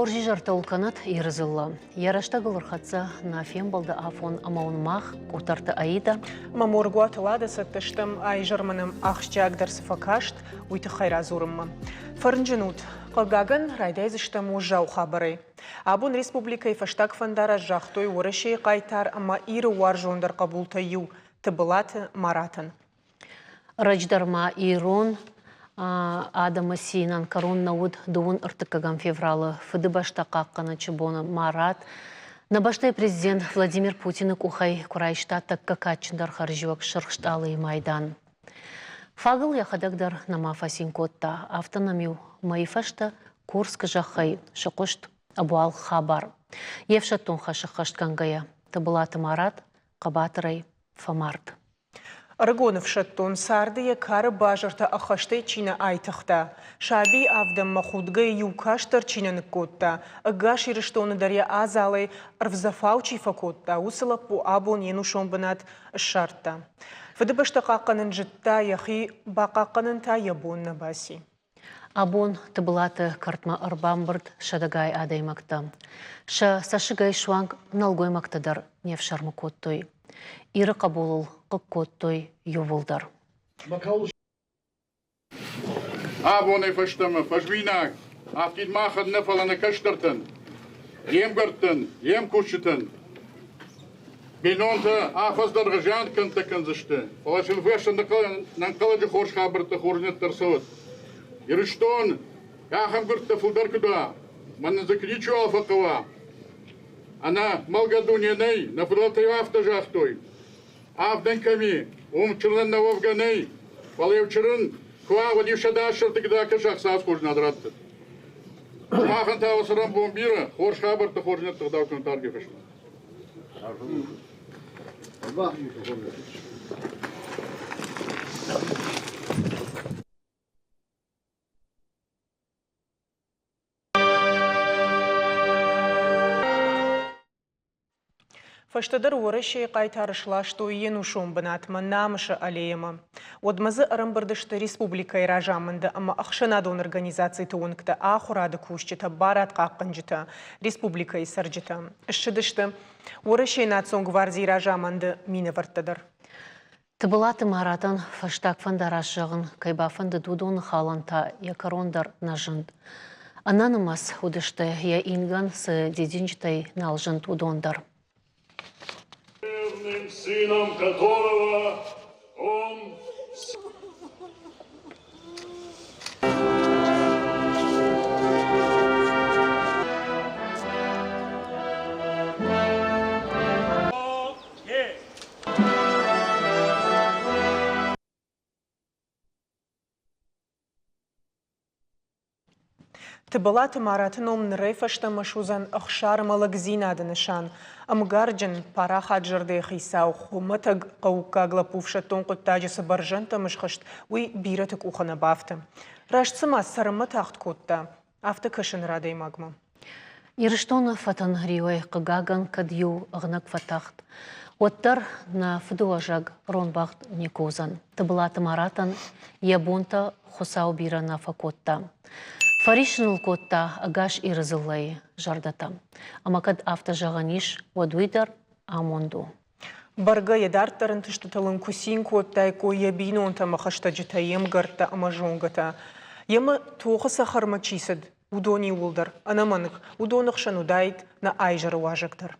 Хорз изӕртӕ уыл кӕнӕт Иры дзыллӕ. Йӕ рӕстӕгыл ӕрхӕццӕ нӕ фембӕлды афон ӕмӕ уын мах, Къутӕрты Аидӕ, Мӕ Моргуаты Лада цӕттӕ стӕм а изӕрмӕ нӕм ахсджиагдӕр цы фӕкаст, уый тыххӕй радзурынмӕ. Фӕрнджын ут! Хъыгагӕн, райдайдзыстӕм уӕззау хабарӕй. Абон республикӕйы фӕстаг фӕндараст загътой Уӕрӕсейы хъайтар ӕмӕ Иры уарзондӕр хъӕбултӕй иу Тыбылаты Маратӕн. Раджыдӕр ма ирон адӕмы цинӕн кӕрон нӕ уыд дыууын ӕртыккӕгӕм февралы Фыдыбӕстӕ хъахъхъӕнӕджы боны Марат нӕ бӕстӕйы президент Владимир Путины къухӕй куы райста тӕккӕ кадджындӕр хӕрзиуӕг Сырх Стъалыйы майдан. Фагыл йӕхӕдӕг дӕр нӕма фӕцин кодта, афтӕ нӕм-иу мӕйы фӕстӕ Курскы зӕххӕй сыхъуыст ӕбуалгъ хабар. Йе фсӕддон хӕс ӕххӕстгӕнгӕйӕ Тыбылаты Марат хъӕбатырӕй фӕмард. Ӕрыгон ӕфсӕддон царды йӕ кары базыртӕ ӕххӕстӕй чи нӕ айтыгъта, сабийы авдӕнмӕ худгӕйӕ иу каст дӕр чи нӕ ныккодта, ӕгас Ирыстоны дӕр йӕ адзалӕй ӕрвдзӕфау чи фӕкодта, уыцы лӕппу абон йе нусон бынат ссардта. Фыдыбӕстӕ хъахъхъӕнын зыдта, йӕхи бахъахъхъӕнын та йӕ бон нӕ баци. Абон Тыбылаты кӕртмӕ ӕрбамбырд сӕдӕгай адӕймӕгтӕ. Сӕ цӕссыгӕй суанг нӕлгоймӕгтӕ дӕр не фсӕрмы кодтой. Иры хъӕбулыл хъыг кодтой иууылдӕр. Абонӕй фӕстӕмӕ фӕзминаг афтид махӕн нӕ, фӕлӕ нӕ кӕстӕртӕн, йе мгӕрттӕн, йе мкусджытӕн. Бинонтӕ афӕдз дӕргъы зиан кӕндтӕ кӕндзысты, фӕлӕ сын фӕстӕ ӕнӕнхъӕлӕджы хорз хабӕрттӕ хорздзинӕдтӕ ӕрцӕуӕд. Ирыстон ахӕм гуырдтӕ фылдӕр куыд уа, мӕнӕн дзы куы ничиуал фӕхъӕуа. Ӕнӕ мӕлгӕ дуне нӕй, нӕ фыдӕлтӕ-иу афтӕ загътой. Авдӕн кӕм и, уым чырынӕн нӕ уӕвгӕ нӕй, фӕлӕ-иу чырын куы уа, уӕд-иу 180 гдакӕс ӕхца хорздзинад раттӕд. Сымахӕн та уӕ цӕрӕнбон бирӕ, хорз хабӕрттӕ хорздзинӕдты ӕгъдау кӕнут аргӕ фӕстӕмӕ. Фӕстӕдӕр Уӕрӕсейы хъайтары сластой йе нусон бынатмӕ Намысы аллейӕмӕ. Уӕдмӕ дзы ӕрӕмбырд сты республикӕйы разамынды ӕмӕ ӕхсӕнадон организациты уӕнгтӕ, ахуырады кусджытӕ, барадхъахъхъӕнджытӕ, республикӕйы цӕрджытӕ. Ссыдысты Уӕрӕсейы национ гвардийы разамынды минӕвӕрттӕ дӕр. Тыбылаты Маратӕн фӕстаг фӕндараст зӕгъын кӕй бафӕндыд, уыдоны халӕн та йӕ кӕрон дӕр нӕ зынд. Ӕнӕнымӕц уыдысты, йӕ ингӕн цы дидинджытӕй нал зынд, уыдон дӕр. Сыном которого он Тыбылаты Мараты ном нырӕй фӕстӕмӕ суыдзӕн ӕхсар ӕмӕ лӕгдзинады нысан. Ӕмгарджын, парахат зӕрдӕйы хицау, хуымӕтӕг хъӕуккаг лӕппу ӕфсӕддон хъуыддаджы цы бӕрзӕндтӕм схызт, уый бирӕты къухы нӕ бафты. Раст цыма цӕрынмӕ тагъд кодта, афтӕ кӕсы ныр адӕймагмӕ. Ирыстоны фӕтӕн риуӕй, хъыгагӕн, кӕд иу ӕгънӕг фӕтахт, уӕддӕр нӕ фыдыуӕзӕг ронбӕгъд никуы уыдзӕн. Тыбылаты Маратӕн йӕ бонтӕ Хуыцау бирӕ нӕ фӕкодта. Фӕриссын ыл кодта ӕгас Иры дзыллӕйы зӕрдӕтӕ. Ӕмӕ кӕд афтӕ зӕгъӕн ис, уӕд уый дӕр амонд у. Бӕргӕ йӕ дарддӕр ӕнтыстытыл ын куы цин кодтаиккой йӕ бинонтӕ ӕмӕ хӕстӕджытӕ, йе мгӕрттӕ ӕмӕ зонгӕтӕ. Йемӕ тохы цӕхӕрмӕ чи цыд, уыдон иууылдӕр, ӕнӕмӕнг, уыдоны хсӕн уыдаид нӕ айзӕры уазӕг дӕр.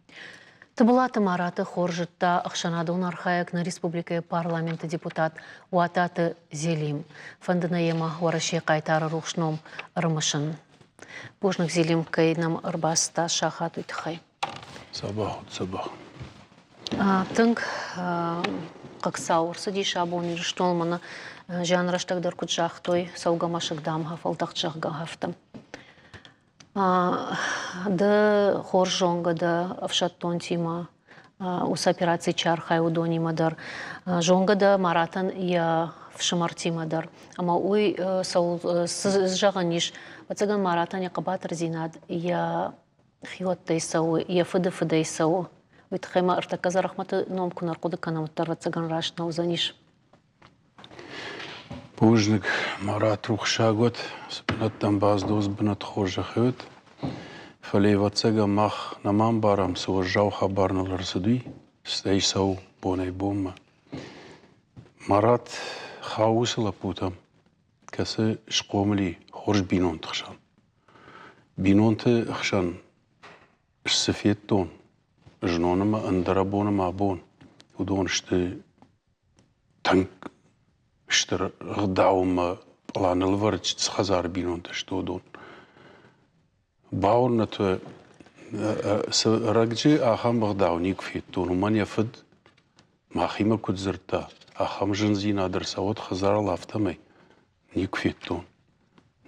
Тыбылаты Мараты хорз зыдта ӕхсӕнадон архайӕг нӕ республикӕйы парламенты депутат Уататы Зелим. Фӕнды нӕ йемӕ Уӕрӕсейы хъайтары рухс ном ӕрымысын. Бузныг, Зелим, кӕй нӕм ӕрбацыдта сахат уый тыххӕй. Дзӕбӕх уыд, дзӕбӕх. Тынг хъыг цау ӕрцыдис абон Ирыстоныл, мӕнӕ зиан рӕстӕг дӕр куыд загътой, цӕугӕ мӕсыг, дам, фӕлдӕхт, зӕгъгӕ, афтӕ. Ды хорз зонгӕ дӕ ӕфсӕддонтимӕ, уыцы операцийы чи архайы, уыдонимӕ дӕр. Зонгӕ дӕ Маратӕн йӕ фсымӕртимӕ дӕр. Ӕмӕ уый цӕуыл цы зӕгъӕн ис, ӕвӕццӕгӕн Маратӕн йӕ хъӕбатырдзинад йӕ хиуӕттӕй цӕуы, йӕ фыды фыдӕй цӕуы. Уый тыххӕй ма ӕртӕккӕ Дзӕрӕхмӕты ном куы нӕ рхъуыды кӕнӕм, уӕддӕр ӕвӕццӕгӕн раст нӕ уыдзӕнис. Бузныг, Марат рухсаг уӕд, цы бынӕттӕм бацыд, уыцы бынӕтты хорзӕх уӕд. Фӕлӕ, ӕвӕццӕгӕн, мах нӕма ӕмбарӕм, цы уӕззау хабар ныл ӕрцыд, уый, стӕй цӕуы бонӕй-бонмӕ. Марат хауы уыцы лӕппутӕм, кӕцы схъомыл и хорз бинонты хсӕн. Бинонты хсӕн цы федтон знон ӕмӕ ӕндӕрӕбон ӕмӕ абон, уыдон сты тынг стыр ӕгъдаумӕ пъланыл ӕвӕрд цы хӕдзары бинонтӕ сты, уыдон. Бауырнӕд уӕ, цы ӕрӕгджы ахӕм ӕгъдау никуы федтон, уымӕн йӕ фыд махимӕ куыд дзырдта, ахӕм зындзинад ӕрцӕуӕд хӕдзарыл, афтӕмӕй никуы федтон.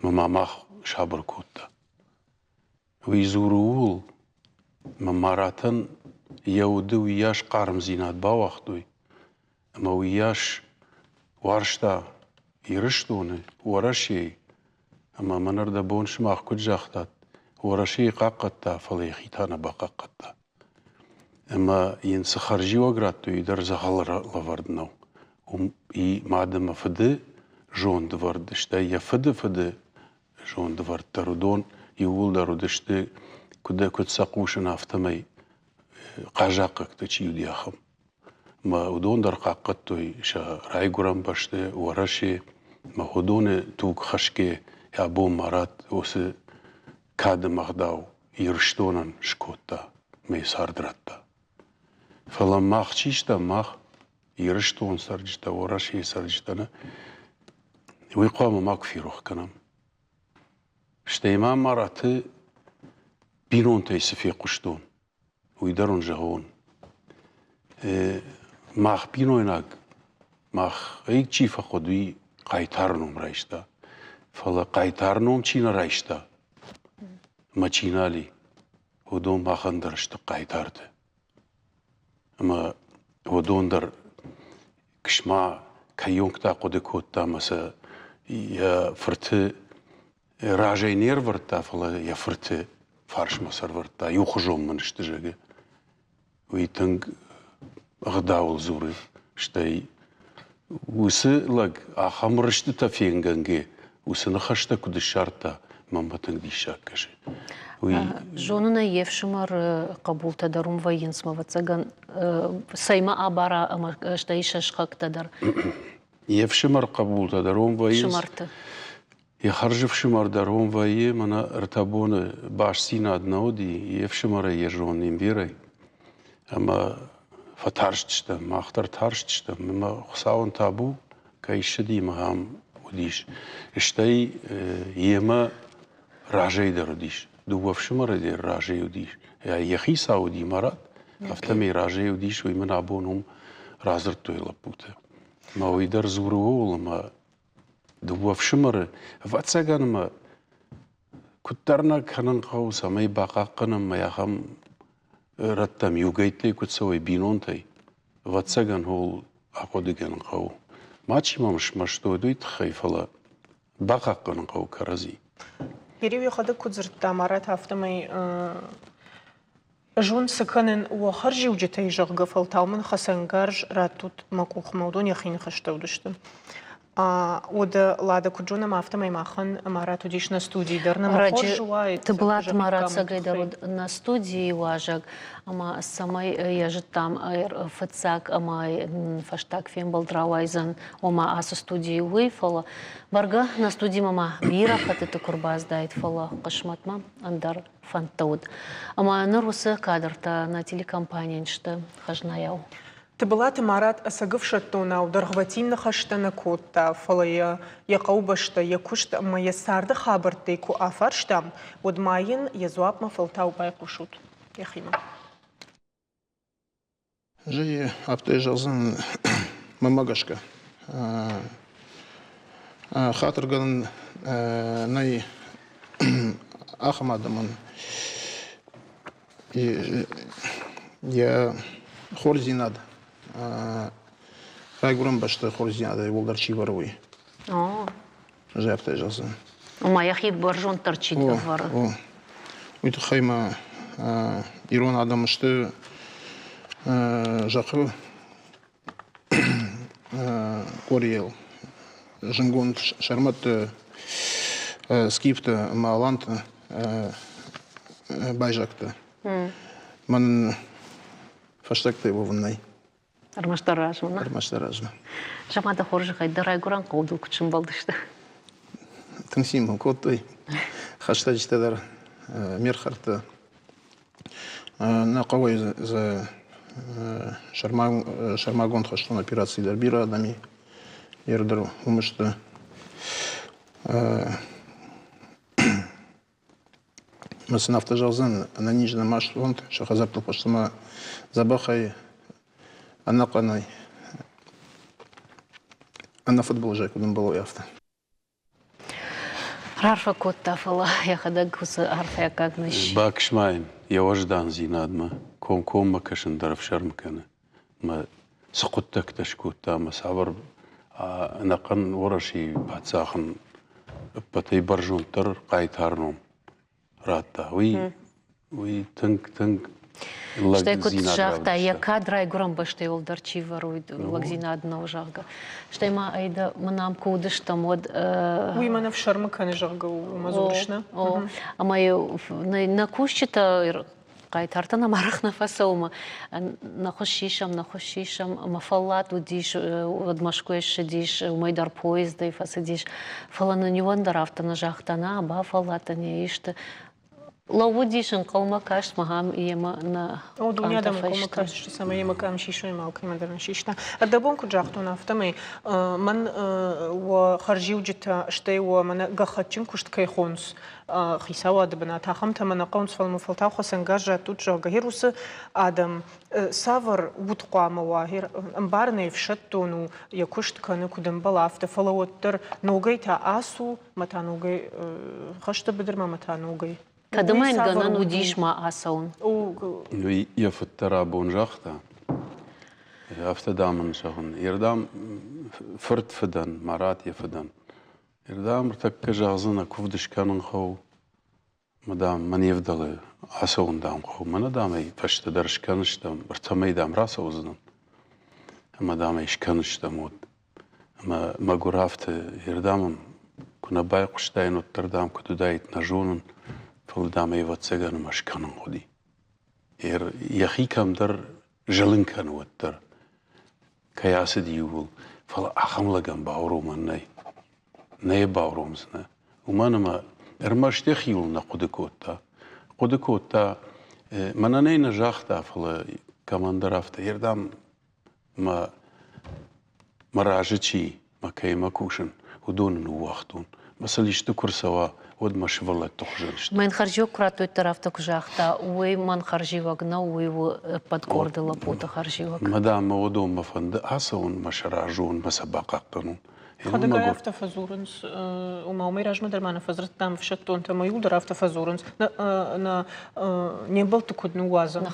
Мӕ ма мах сабыр кодта. Уый дзуры ууыл, ӕмӕ Маратӕн йӕ уды уыйас хъармдзинад бауагътой, ӕмӕ уыйас уарзта Ирыстоны, Уӕрӕсейы, ӕмӕ мӕн ӕрдӕбон сымах куыд загътат, Уӕрӕсейы хъахъхъӕдта, фӕлӕ йӕхи та нӕ бахъахъхъӕдта. Ӕмӕ йын цы хӕрзиуӕг радтой, уый дӕр дзӕгъӕл лӕвӕрд нӕу. Уым и мад ӕмӕ фыды зондвӕрд, стӕй йӕ фыды фыды зондвӕрд дӕр уыдон иууылдӕр уыдысты, куыд куыд сӕ хъусын, афтӕмӕй хъазахъхъӕгтӕ чи уыди, ахӕм. Ӕмӕ уыдон дӕр хъахъхъӕдтой сӕ райгуырӕн бӕстӕ, Уӕрӕсе, ӕмӕ уыдоны туг хӕсгӕ йӕ бон Марат уыцы кады ӕгъдау Ирыстонӕн скодта ӕмӕ йӕ цард радта. Фӕлӕ мах чи стӕм, мах, Ирыстон цӕрджытӕ, Уӕрӕсейы цӕрджытӕ нӕ, уый хъуамӕ макуы ферох кӕнӕм. Стӕй ма Мараты бинонтӕй цы фехъуыстон, уый дӕр уын зӕгъон. Мах бинойнаг, мах ӕй чи фӕхъуыд, уый хъайтары ном райста. Фӕлӕ хъайтары ном чи нӕ райста, ӕмӕ чи нал и, уыдон махӕн дӕр сты хъайтартӕ. Ӕмӕ уыдон дӕр ксма кӕйонгтӕ хъуыды кодта ӕмӕ сӕ йӕ фырты разӕй не рвӕрдта, фӕлӕ йӕ фырты фарсмӕ сӕрвӕрдта, иухуызон мын сты, зӕгъы. Уый тынг ӕгъдауыл дзуры, стӕй уыцы лӕг ахӕм рыстытӕ фенгӕнгӕ уыцы ныхӕстӕ куыд ссардта, мӕнмӕ тынг диссаг кӕсы. Уый Зонын ӕй, йе фсымӕры хъӕбултӕ дӕр уым вӕййынц, ӕвӕццӕгӕн, цӕймӕ абара ӕмӕ стӕй сӕ сыхӕгтӕ дӕр. Йе фсымӕр хъӕбултӕ дӕр уым вӕййынц. Фсымӕрты. Йӕ хӕрзӕфсымӕр дӕр уым вӕййы, мӕнӕ ӕртӕ боны бастдзинад нӕ уыди, йе фсымӕрӕй йӕ зонын Имбирӕй. Ӕмӕ фӕтарстыстӕм, мах дӕр тарстыстӕм, ӕмӕ Хуыцауӕн табу, кӕй ссыди ӕмӕ ахӕм уыдис. Стӕй йемӕ разӕй дӕр уыдис, дыууӕ фсымӕры дӕр разӕй уыдис. Йӕ хицау уыди Марат, афтӕмӕй разӕй уыдис, уый мын абон уым радзырдтой лӕппутӕ. Ӕмӕ уый дӕр дзуры ууыл, ӕмӕ дыууӕ фсымӕры, ӕвӕццӕгӕн ӕмӕ куыддӕр нӕ кӕнын хъӕуы, цӕмӕй бахъахъхъӕнӕм мӕ ахӕм рӕттӕм иугӕйттӕй куыд цӕуой бинонтӕй, ӕвӕццӕгӕн ууыл ахъуыдыгӕнын хъӕуы. Мачи мӕм смӕсты уӕд уый тыххӕй, фӕлӕ бахъахъхъӕнын хъӕуы кӕрӕдзи. Периу йӕхӕдӕг куыд дзырдта, Марат, афтӕмӕй Ӕз уын цы кӕнын уӕ хӕрзиуджытӕй, зӕгъгӕ, фӕлтау мын хӕцӕнгарз раттут мӕ къухмӕ, уыдон йӕхи ныхӕстӕ уыдысты. Уӕдӕ Лада, куыд зонӕм, афтӕмӕй махӕн Марат уыдис нӕ студийы дӕр. Нӕ хорз уаид. Тыбылаты Марат цӕгӕй дӕр уыд нӕ студийы уазӕг, ӕмӕ цӕмӕй йӕ зыдтам фыццаг ӕмӕ фӕстаг фембӕлд рауайдзӕн, ома ацы студийы уый, фӕлӕ бӕргӕ нӕ студимӕ ма бирӕ хӕттыты куы рбаздаид, фӕлӕ хъысмӕтмӕ ӕндӕр фӕндтӕ уыд. Ӕмӕ ныр уыцы кадртӕ нӕ телекомпанийӕн сты хӕзнайау. Тыбылаты Марат ӕцӕг ӕфсӕддонау дӕргъвӕтин ныхӕстӕ нӕ кодта, фӕлӕ йӕ йӕ хъӕубӕстӕ, йӕ куыст ӕмӕ йӕ царды хабӕрттӕй куы афарстам, уӕд ма йын йӕ дзуапмӕ фӕлтау байхъусут йӕхимӕ. Зӕгъы, афтӕ зӕгъдзӕн мӕнмӕ гӕсгӕ. Хатыргӕнӕн нӕй ахӕм адӕмӕн йӕ хорздзинад, райгуырӕн бӕсты хорздзинадӕй уӕлдӕр чи вӕры, уый. Ӕз афтӕ зӕгъдзӕн. Ома йӕхи бӕрзонддӕр чи ӕвӕры. О, уый тыххӕй ма ирон адӕм сты зӕххы къорийыл зынгонд сӕрмӕтты, скифты ӕмӕ аланты. байзӕгтӕ. Мӕн фӕстӕгтӕй уӕвын нӕй. Ӕрмӕстдӕр размӕ. Ӕрмӕстдӕр размӕ. Зӕгъ-ма дӕ хорзӕхӕй, дӕ райгуырӕн хъӕуы дыл куыд сӕмбӕлдысты? Тынг цин мыл кодтой. Хӕстӕджытӕ дӕр, ме рхӕрдтӕ. Нӕ хъӕуӕй дзы сӕрмагонд хӕстон операци дӕр бирӕ адӕм и. Ер дӕр уым сты. Мӕ сын афтӕ зӕгъдзӕн, ӕнӕниз нӕма суӕнт, сӕ хӕдзӕрттыл фӕстӕмӕ дзӕбӕхӕй, ӕнӕхъӕнӕй, ӕнӕфыдбылызӕй куыд ӕмбӕлой, афтӕ. Раарфӕ кодта, фӕлӕ йӕхӕдӕг уыцы арфӕйаг нӕ сси. Бакӕс ма йын йӕ уӕздандзинадмӕ, комкоммӕ кӕсын дӕр ӕфсӕрм кӕны. Мӕ цы хъуыддӕгтӕ скодта ӕмӕ цавӕр ӕнӕхъӕн Уӕрӕсейы паддзахӕн ӕппӕтӕй бӕрзонддӕр хъайтар ном радта, уый уый тынг тынг Стӕй куыд загъта, йӕ кад райгуырӕн бӕстӕйыл дӕр чи вӕры, лӕгдзинад нӕу, зӕгъгӕ. Стӕй ма ӕй дӕ мын ам куы уыдыстӕм, уӕд Уый мӕн ӕфсӕрмы кӕны, зӕгъгӕ, уымӕ дзурыс, нӕ? Ӕмӕ нӕ кусджытӕ хъайтартӕ нӕм арӕх нӕ фӕцӕуы нӕ хуыз сисӕм, нӕ хуыз сисӕм, ӕмӕ фӕллад уыдис, уӕд Мӕскуыйӕ ссыдис, уымӕй дӕр поездӕй фӕцыдис. Фӕлӕ нын иуӕн дӕр афтӕ нӕ загъта, нӕ, бафӕлладтӕн йӕ исты. Лӕууыдис, ӕнхъӕлмӕ каст махӕм йемӕ нӕ О, дуне адӕм ӕнхъӕлмӕ кастысты, цӕмӕй йемӕ къам сисой ӕмӕ алкӕмӕ дӕр нӕ систа. Ӕрдӕбон куыд загътон, афтӕмӕй мӕн уӕ хӕрзиуджытӕ, стӕй уӕ мӕнӕ гӕххӕтджын куыст кӕй хонынц, хицауады бынат, ахӕмтӕ мӕ нӕ хъӕуынц, фӕлӕ мын фӕлтау хӕцӕнгарз раттут, зӕгъгӕ, гъер уыцы адӕм цавӕр уд хъуамӕ уа, гъер ӕмбарын ӕй ӕфсӕддон у, йӕ куыст кӕны, куыд ӕмбӕлы, афтӕ, фӕлӕ уӕддӕр ногӕй та ацу, мӕ та ногӕй хӕсты быдырмӕ, мӕ та ногӕй. Кӕд ӕмӕ йын гӕнӕн уыдис ма ацӕуын? Уый йӕ фыд дӕр абон загъта. Афтӕ дам ын зӕгъын. Йердӕм фырт фыдӕн, Марат йӕ фыдӕн. Йердӕм ӕртӕккӕ зӕгъдзынӕ, куывд скӕнын хъӕуы. Мӕ, дам, мӕ не вдӕлы, ацӕуын, дам, хъӕуы. Мӕнӕ, дам, ӕй фӕстӕдӕр скӕныстӕм, ӕртӕмӕй, дам, рацӕудзынӕн. Ӕмӕ, дам, ӕй скӕныстӕм уӕд. Ӕмӕ мӕгуыр афтӕ, йердӕм ӕм куы нӕ байхъуыстаин, уӕддӕр, дам, куыд уыдаид, нӕ зонын, фӕлӕ, дам, ӕй ӕвӕццӕгӕн ӕмӕ скӕнын хъуыди. Йӕхи кӕмдӕр зылын кӕны уӕддӕр, кӕй ацыди иууыл, фӕлӕ ахӕм лӕгӕн бауромӕн нӕй. Нӕ йӕ бауромдзынӕ. Уымӕн ӕмӕ ӕрмӕст йӕхиуыл нӕ хъуыды кодта. Хъуыды кодта, мӕнӕн ӕй нӕ загъта, фӕлӕ кӕмӕндӕр афтӕ, йердӕм мӕ мӕ разы чи мӕ кӕимӕ кусын, уыдоны ныууагътон. Мӕ сыл исты куы рцӕуа, уӕд мӕ сывӕллӕтты хуызӕн сты. Мӕн хӕрзиуӕг куы радтой, дӕр афтӕ куы загъта, уый мӕн хӕрзиуӕг нӕу, уый у ӕппӕт къорды лӕппуты хӕрзиуӕг. Мӕ дам, мӕ уыдонмӕ фӕнды ацӕуын, мӕ сӕ разон, мӕ сӕ бахъахъхъӕнон. Хӕдӕгай афтӕ фӕдзурынц, ома уымӕй размӕ дӕр ма нӕ фӕдзырдтам ӕфсӕддонтӕ, ӕмӕ иуылдӕр афтӕ фӕдзурынц, нӕ не мбӕлтты куыд ныууадзӕм,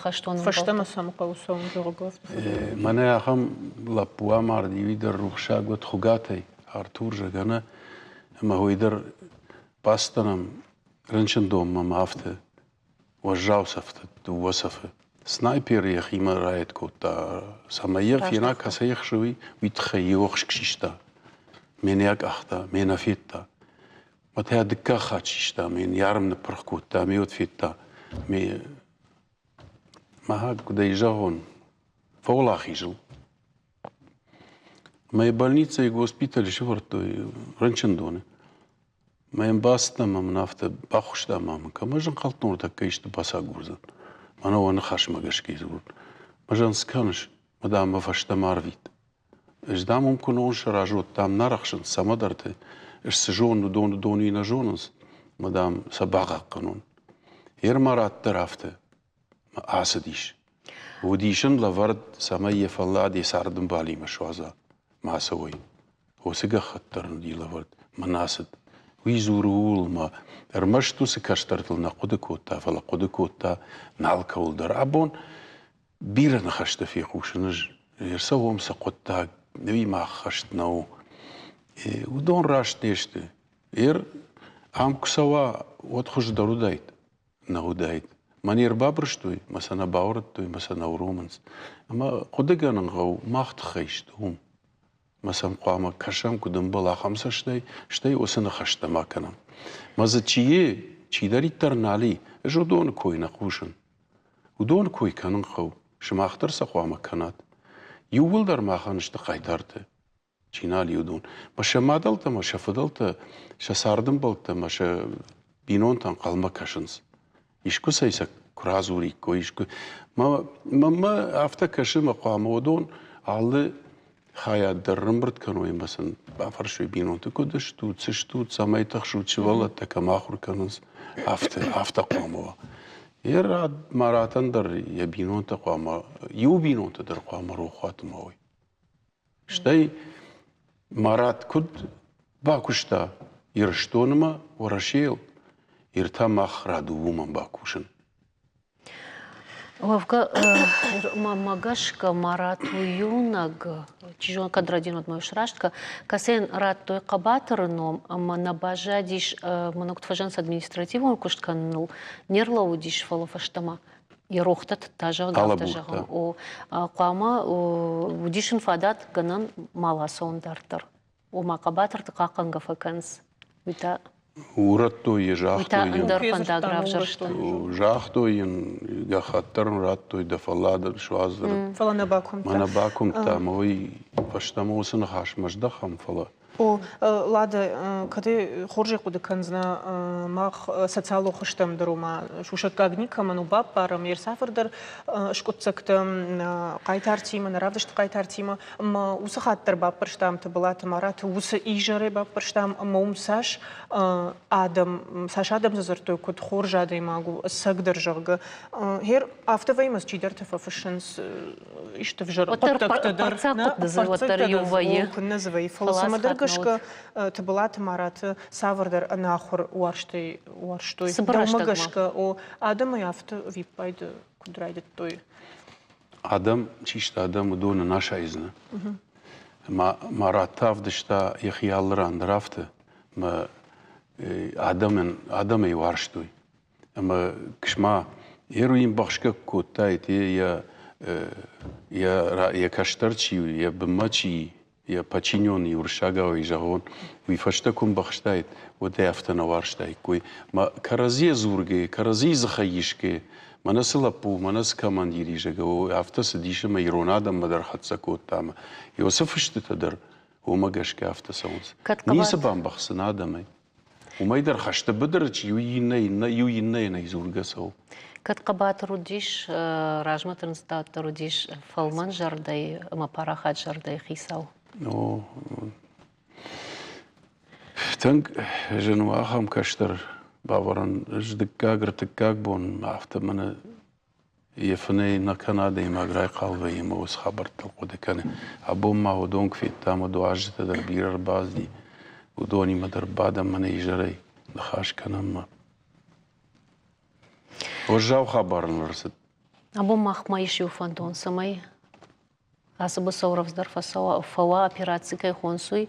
фӕстӕмӕ сӕм хъӕуы цӕуын, зӕгъгӕ. Мӕнӕ ахӕм лӕппу амарди, уый дӕр рухсаг уӕд Хуыгатӕй, Артур, зӕгъгӕ, ӕмӕ уый дӕр бацыдтӕн ӕм рынчындонмӕ ӕмӕ афтӕ уӕззау цӕфтӕ, дыууӕ цӕфы. Снайпер йӕхимӕ райд кодта, цӕмӕй йӕ фена, кӕцӕй ӕхсы, уый, уый тыххӕй йе охск систа. Ме нӕ къахта, ме нӕ федта. Мӕ та дыккаг хатт систа, ме йын йӕ арм ныппырх кодта, ме уӕд федта. Ме мӕ куыд ӕй зӕгъон, фӕуӕлахиз ыл. Мӕ больницӕйы госпиталы сӕвӕрдтой рынчындоны. Мӕ йӕм бацыдтӕн ӕмӕ мын афтӕ баххуыста ӕмӕ мын кӕм ӕз ӕнхъӕлдтон, ныртӕккӕ исты бацагурдзӕн. Мӕнӕ уӕ ныхасмӕ гӕсгӕ дзурын. Мӕ зӕгъын, цы кӕныс? Мӕ дам, мӕ фӕстӕмӕ арвит. Ӕз дам уым куы нӕ уон сӕ разы, уӕд дам нӕ арӕхсынц цӕмӕдӕрты. Ӕз цы зонын, уыдон уыдон уый нӕ зонынц. Мӕ дам, сӕ бахъахъхъӕнон. Йе рмарад дӕр афтӕ ацыдис. Уыдис ын лӕвӕрд, цӕмӕй йӕ фӕллад йӕ цардӕмбалимӕ суадза, ма ацӕуой. Уыцы гӕххӕтт дӕр ын уыди лӕвӕрд, мӕн ацыд. Уый дзуры ууыл ӕмӕ ӕрмӕст уыцы кӕстӕртыл нӕ хъуыды кодта, фӕлӕ хъуыды кодта нал кӕуыл дӕр. Абон бирӕ ныхӕстӕ фехъусын ӕз, ӕрцӕуӕм сӕ хъуыддаг, уый ма ӕххӕст нӕу. Уыдон раст не сты. Ер ам куы цӕуа, уӕд хуыздӕр уыдаид. Нӕ уыдаид. Мӕ не рбабырстой, мӕ сӕ нӕ бауырдтой, мӕ сӕ нӕ уромынц. Ӕмӕ хъуыдыгӕнӕн хъӕуы мах тыххӕй сты уым. Мӕ сӕм хъуамӕ кӕсӕм, куыд ӕмбӕлы, ахӕм цӕстӕй, стӕй уыцы ныхӕстӕ ма кӕнӕм. Мӕ дзы чи и, Чидӕриддӕр нал и, ӕз уыдоны кой нӕ хъусын. Уыдоны кой кӕнын хъӕуы, сымах дӕр сӕ хъуамӕ кӕнат. Иууылдӕр махӕн сты хъайтартӕ. Чи нал и, уыдон. Мӕ сӕ мадӕлтӕ мӕ сӕ фыдӕлтӕ, сӕ цардӕмбӕлттӕ мӕ сӕ бинонтӕ ӕнхъӕлмӕ кӕсынц. Искуыцӕй сӕ куы радзуриккой, искуы. Мӕнмӕ афтӕ кӕсы, мӕ хъуамӕ уыдон алы хайад дӕр ӕрӕмбырд кӕной ӕмӕ сын бафӕрсой бинонты, куыд стут, цы стут, цӕмӕй тыхсут, сывӕллӕттӕ кӕм ахуыр кӕнынц, афтӕ, афтӕ хъуамӕ уа. Йӕ рад Маратӕн дӕр йӕ бинонтӕ хъуамӕ, иу бинонтӕ дӕр хъуамӕ рохуаты ма уой. Стӕй Марат куыд бакуыста Ирыстонмӕ, Уӕрӕсейыл, Ир та мах рад у уымӕн бакусын. Уӕвгӕ, мӕнмӕ гӕсгӕ, Марат у иунӕг, чи зоны, кӕд рӕдинотмӕ сраст, кӕцыйӕн радтой хъӕбатыры ном ӕмӕ нӕ баззадис, мӕнӕ куыд фӕзӕгъынц, административон куыст кӕныныл не рлӕууыдис, фӕлӕ фӕстӕмӕ йӕ рохтӕ тыдта, зӕгъгӕ, афтӕ зӕгъын. О, хъуамӕ уыдис ын фадат гӕнӕн ма ласон дарддӕр. Ома хъӕбатырты хъахъхъӕнгӕ фӕкӕнынц. Уый та Урӕдтой йӕ, загътой йын. Ӕндӕр фӕндаг равзӕрста. Загътой йын, гӕххӕтт дӕр ын радтой, дӕ фӕллад суадздзӕн. Фӕлӕ нӕ бакуымдта. Мӕ нӕ бакуымдта, ӕмӕ уый фӕстӕмӕ уыцы ныхасмӕ здӕхӕм, фӕлӕ О, Лада, кӕд хорзӕй хъуыды кӕндзынӕ, мах социалон хуызтӕм дӕр, ома сусӕггаг никӕмӕн у, баппарӕм йе рцавӕрдӕр скъуыддзӕгтӕ хъайтартимӕ, нӕ равдысты хъайтартимӕ. Ӕмӕ уыцы хатт дӕр баппӕрстам Тыбылаты Мараты, уыцы изӕрӕй баппӕрстам, ӕмӕ уым цас адӕм, цас адӕм дзы дзырдтой, куыд хорз адӕймаг у, ӕцӕгдӕр, зӕгъгӕ. Гъер афтӕ вӕййынц, чидӕртӕ фӕфыссынц исты взӕр хъуыддӕгтӕ дӕр, уӕддӕр иу вӕййы. Куыннӕ дзы вӕййы, фӕлӕ цӕмӕдӕр гӕсгӕ Тыбылаты Мараты цавӕрдӕр ӕнахуыр уарзтӕй уарзтой. Дӕумӕ гӕсгӕ, о, адӕмӕй афтӕ ӕвиппайды куыд райдыдтой? Адӕм, чи сты адӕм, уыдоны нӕ сайдзынӕ. Марат та ӕвдыста йӕхи алы ран дӕр афтӕ, ӕмӕ адӕмӕн, адӕмӕй уарзтой. Ӕмӕ ксма Еруин бӕхсгӕ кодтаид, йӕ йӕ кӕстӕр чи у, йӕ бынмӕ чи, йӕ подчиненный уырыссагау зӕгъон, уый фӕстӕ куы ӕмбӕхстаид, уӕд ӕй афтӕ нӕ уарзтаиккой. Мӕ кӕрӕдзийӕ дзургӕ, кӕрӕдзийы дзыхӕй исгӕ, мӕнӕ цы лӕппу, мӕнӕ цы командир и, зӕгъгӕ, афтӕ цыдис ӕмӕ ирон адӕммӕ дӕр хӕццӕ кодта ӕмӕ уыцы фыстытӕ дӕр уымӕ гӕсгӕ афтӕ цӕуынц. Ницы бамбӕхсын адӕмӕй. Уымӕй дӕр хӕсты быдыры чи у, иннӕ, иннӕ, иу иннӕйӕн ӕй дзургӕ цӕуы. Кӕд хъӕбатыр уыдис, размӕ тырныддӕр уыдис фӕлмӕн зӕрдӕйы ӕмӕ парахат зӕрдӕйы хицау. О, тынг зын у ахӕм кӕстӕр бавӕрӕн. Ӕз дыккаг, ӕртыккаг бон афтӕ мӕнӕ Йӕ фынӕй нӕ кӕны адӕймаг, райхъал вӕййы ӕмӕ уыцы хабӕрттыл хъуыды кӕны. Абон ма уыдон куы федтам, уӕд уазджытӕ дӕр бирӕ ӕрбацыди. Уыдонимӕ дӕр бадӕм мӕнӕ изӕрӕй ныхас кӕнӕм ӕмӕ уӕззау хабар ныл ӕрцыд. Абон махмӕ ис иу фӕндон, цӕмӕй Ацы быцӕу рӕвдздӕр фӕуа операци кӕй хонсуй,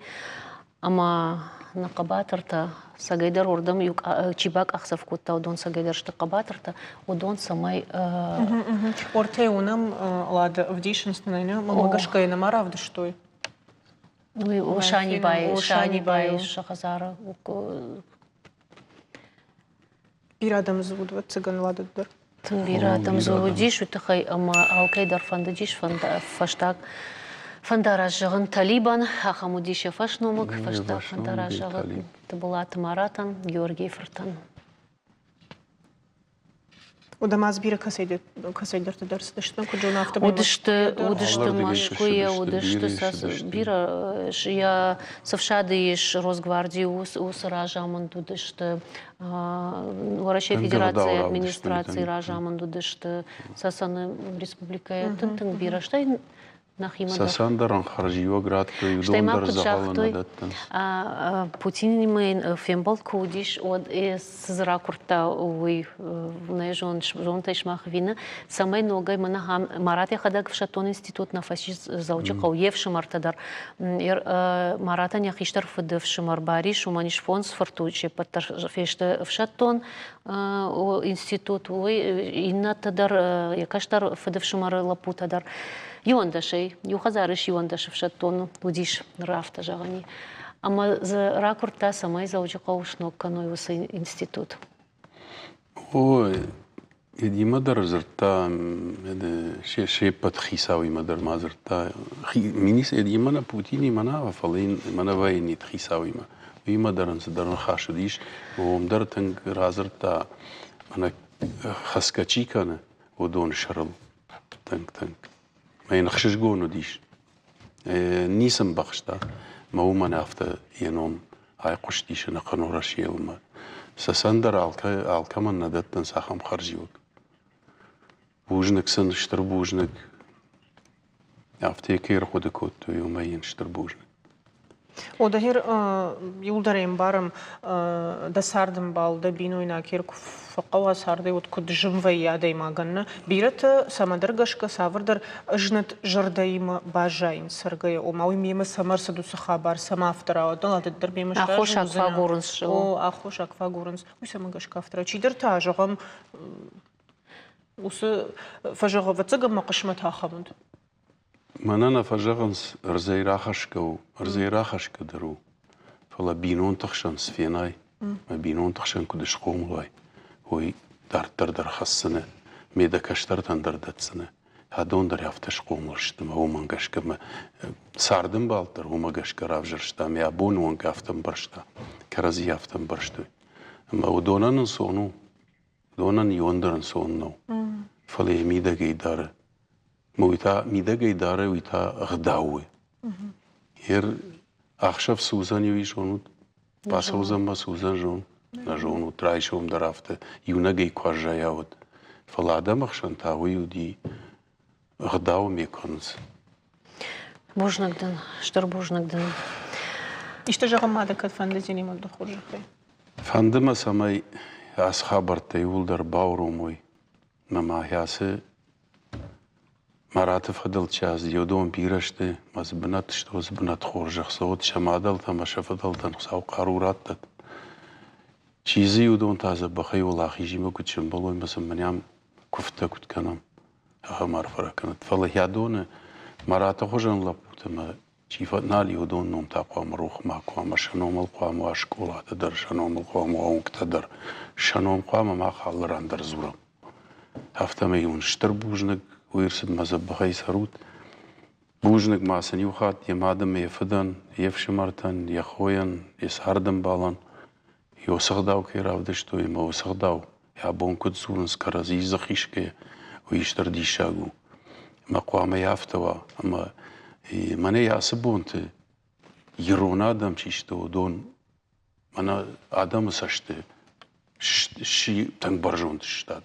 ӕма нӕ хъӕбатӕртӕ цӕгӕйдӕр уордӕм чи бакъахдзӕф кодта, уыдон цӕгӕйдӕр сты хъӕбатӕртӕ, уыдон цӕмӕй Ортӕй уынӕм, Лада, ӕвдисынц нын ӕй, мӕнмӕ гӕсгӕ йӕ нӕма равдыстой. Санибайы, Санибайы сӕ хӕдзары. Бирӕ адӕм дзы уыд, ӕвӕццӕгӕн, Ладӕ дӕр. Тынг бирӕ адӕм дзы уыдис, уый тыххӕй ӕмӕ алкӕй дӕр фӕндыдис фӕстаг фӕндараст зӕгъын Талибан, ахӕм уыдис йӕ фӕсномыг, фӕстаг фӕндараст зӕгъын Тыбылаты Маратӕн, Георгийы фыртӕн. Уӕдӕ ма дзы бирӕ кӕцӕйдӕрты дӕр цыдысты, куыд зоны, афтӕмӕй Уыдысты, уыдысты Мӕскуыйӕ, уыдысты бирӕ йӕ цы фсады ис Росгвардийы уыцы разамынд уыдысты, Уӕрӕсейы Федерацийы администрацийы разамынд уыдысты, Цӕцӕны республикӕйы тынг-тынг бирӕ, стӕй нӕхимӕ дӕр. Цӕцӕн дӕр ын хӕрзиуӕг радтой, уыдон дӕр дзӕгъӕлы нӕ дӕттынц. Путинимӕ йын фембӕлд куы уыдис, уӕд цы дзы ракуырдта, уый нӕ зонтӕй сымах ӕви нӕ, цӕмӕй ногӕй мӕнӕ Марат йӕхӕдӕг ӕфсӕддон институт нӕ фӕцис Дзӕуджыхъӕу, йе фсымӕртӕ дӕр. Маратӕн йӕ хистӕр фыды фсымӕр Барис, уымӕн ис фондз фырты, се ппӕт дӕр фесты ӕфсӕддон институт, уый иннӕтӕ дӕр, йӕ кӕстӕр фыды фсымӕры лӕппутӕ дӕр. Иуӕндӕсӕй, иу хӕдзары ис иуӕндӕс ӕфсӕддон уыдис, ныр афтӕ зӕгъӕн и. Ӕмӕ дзы ракуырдта, цӕмӕй Дзӕуджыхъӕуы сног кӕной уыцы институт. Ой, Эдимӕ дӕр дзырдта, се ппӕт хицауимӕ дӕр ма дзырдта. Министр Эдимӕ нӕ Путинимӕ нӕ, фӕлӕ йын мӕнӕ военныйты хицауимӕ. Уыимӕ дӕр ын цыдӕр ныхас уыдис. Уым дӕр тынг радзырдта, мӕнӕ хӕцгӕ чи кӕны, уыдоны сӕрыл. Тынг-тынг. Мӕ йын ӕхсызгон уыдис. Ницы мбӕхста, мӕ уымӕн афтӕ йӕ ном айхъуыстис ӕнӕхъӕн Уӕрӕсейылмӕ. Цӕцӕн дӕр алкӕмӕн нӕ дӕттынц ахӕм хӕрзиуӕг. Бузныг сын, стыр бузныг. Афтӕ кӕй ӕрхъуыды кодтой, уымӕй йын стыр бузныг. О, Дагир, иуылдӕр ӕмбарӕм, дӕ цардӕмбал, дӕ бинойнаг куы фӕхъӕуа цардӕй, уӕд куыд зын вӕййы адӕймагӕн, нӕ? Бирӕтӕ цӕмӕдӕр гӕсгӕ цавӕрдӕр ӕзнӕт зӕрдӕимӕ баззайынц цӕргӕйӕ. Ома уый мемӕ цӕмӕ ӕрцыд уыцы хабар, цӕмӕ афтӕ рауад? Ды дӕр мемӕ сразы Аххосаг фӕагурынц. О, аххосаг фӕагурынц. Уый цӕмӕ гӕсгӕ афтӕ Чидӕр та, зӕгъӕм, уыцы фӕзӕгъы, ӕвӕццӕгӕн мӕ хъысмӕт ахӕм уыд. Мӕнӕ нӕ фӕзӕгъынц, ӕрдзӕй рахӕсгӕ у, ӕрдзӕй рахӕсгӕ дӕр у. Фӕлӕ бинонты хсӕн цы фенай, мӕ бинонты хсӕн куыд схъомыл уай, уый дарддӕр дӕр хӕсдзынӕ, ме дӕ кӕстӕртӕн дӕр дӕтдзынӕ. Адон дӕр афтӕ схъомыл сты мӕ уымӕн гӕсгӕ мӕ цардӕмбал дӕр уымӕ гӕсгӕ равзӕрста, мӕ абоны онг афтӕ ӕмбӕрста, кӕрӕдзи афтӕ ӕмбӕрстой. Ӕмӕ уыдонӕн ӕнцон у, уыдонӕн иуӕн дӕр ӕнцон нӕу, фӕлӕ йӕ мидӕгӕй дары. Уый та мидӕгӕй дары, уый та ӕгъдау у. Ер ӕхсӕв цы уыдзӕн, уый зонут? Бацӕудзӕн ма цы уыдзӕн, зон? Нӕ зонут, райсом дӕр афтӕ иунӕгӕй куы аззайа, уӕд. Фӕлӕ адӕмы хсӕн та уый уыди ӕгъдауы ме кӕнынц. Бузныг дын, стыр бузныг дын. Исты зӕгъын ма дӕ кӕд фӕнды, Зенимӕ дӕ хорзӕхӕй? Фӕнды мӕ, цӕмӕй ацы хабӕрттӕ иууылдӕр бауромой ӕмӕ ма ацы Мараты фӕдыл чи ацыди, уыдон бирӕ сты, ӕмӕ дзы бынӕтты сты, уыцы бынат хорзӕх цӕуӕд сӕ мадӕлтӕ ӕмӕ сӕ фыдӕлтӕн Хуыцау хъару раттӕд. Чи дзы уыдон та дзӕбӕхӕй уӕлахизимӕ куыд сӕмбӕлой ӕмӕ сын мӕнӕ ам куывдтӕ куыд кӕнӕм, ахӕм арфӕ ракӕнӕд. Фӕлӕ хӕдоны Мараты хуызӕн лӕппутӕ ӕмӕ чи нал и, уыдон ном та хъуамӕ рох макуы уа ӕмӕ сӕ номыл хъуамӕ уа скъолатӕ дӕр, сӕ номыл хъуамӕ уа уынгтӕ дӕр, сӕ ном хъуамӕ мах алы ран дӕр дзурӕм. Афтӕмӕй уын стыр бузныг, уый ӕрцыдмӕ дзӕбӕхӕй цӕрут. Бузныг ма сын иу хатт йӕ мад ӕмӕ йӕ фыдӕн, йе фсымӕртӕн, йӕ хойӕн, йӕ цардӕмбалӕн, йӕ уыцы ӕгъдау кӕй равдыстой ӕмӕ уыцы ӕгъдау йӕ бон куыд дзурынц кӕрӕдзи дзых исгӕйӕ, уый стыр диссаг у. Ӕмӕ хъуамӕ афтӕ уа, ӕмӕ мӕнӕ ацы бонты ирон адӕм чи сты, уыдон мӕнӕ адӕмы цӕсты сси тынг бӕрзонд сыстад.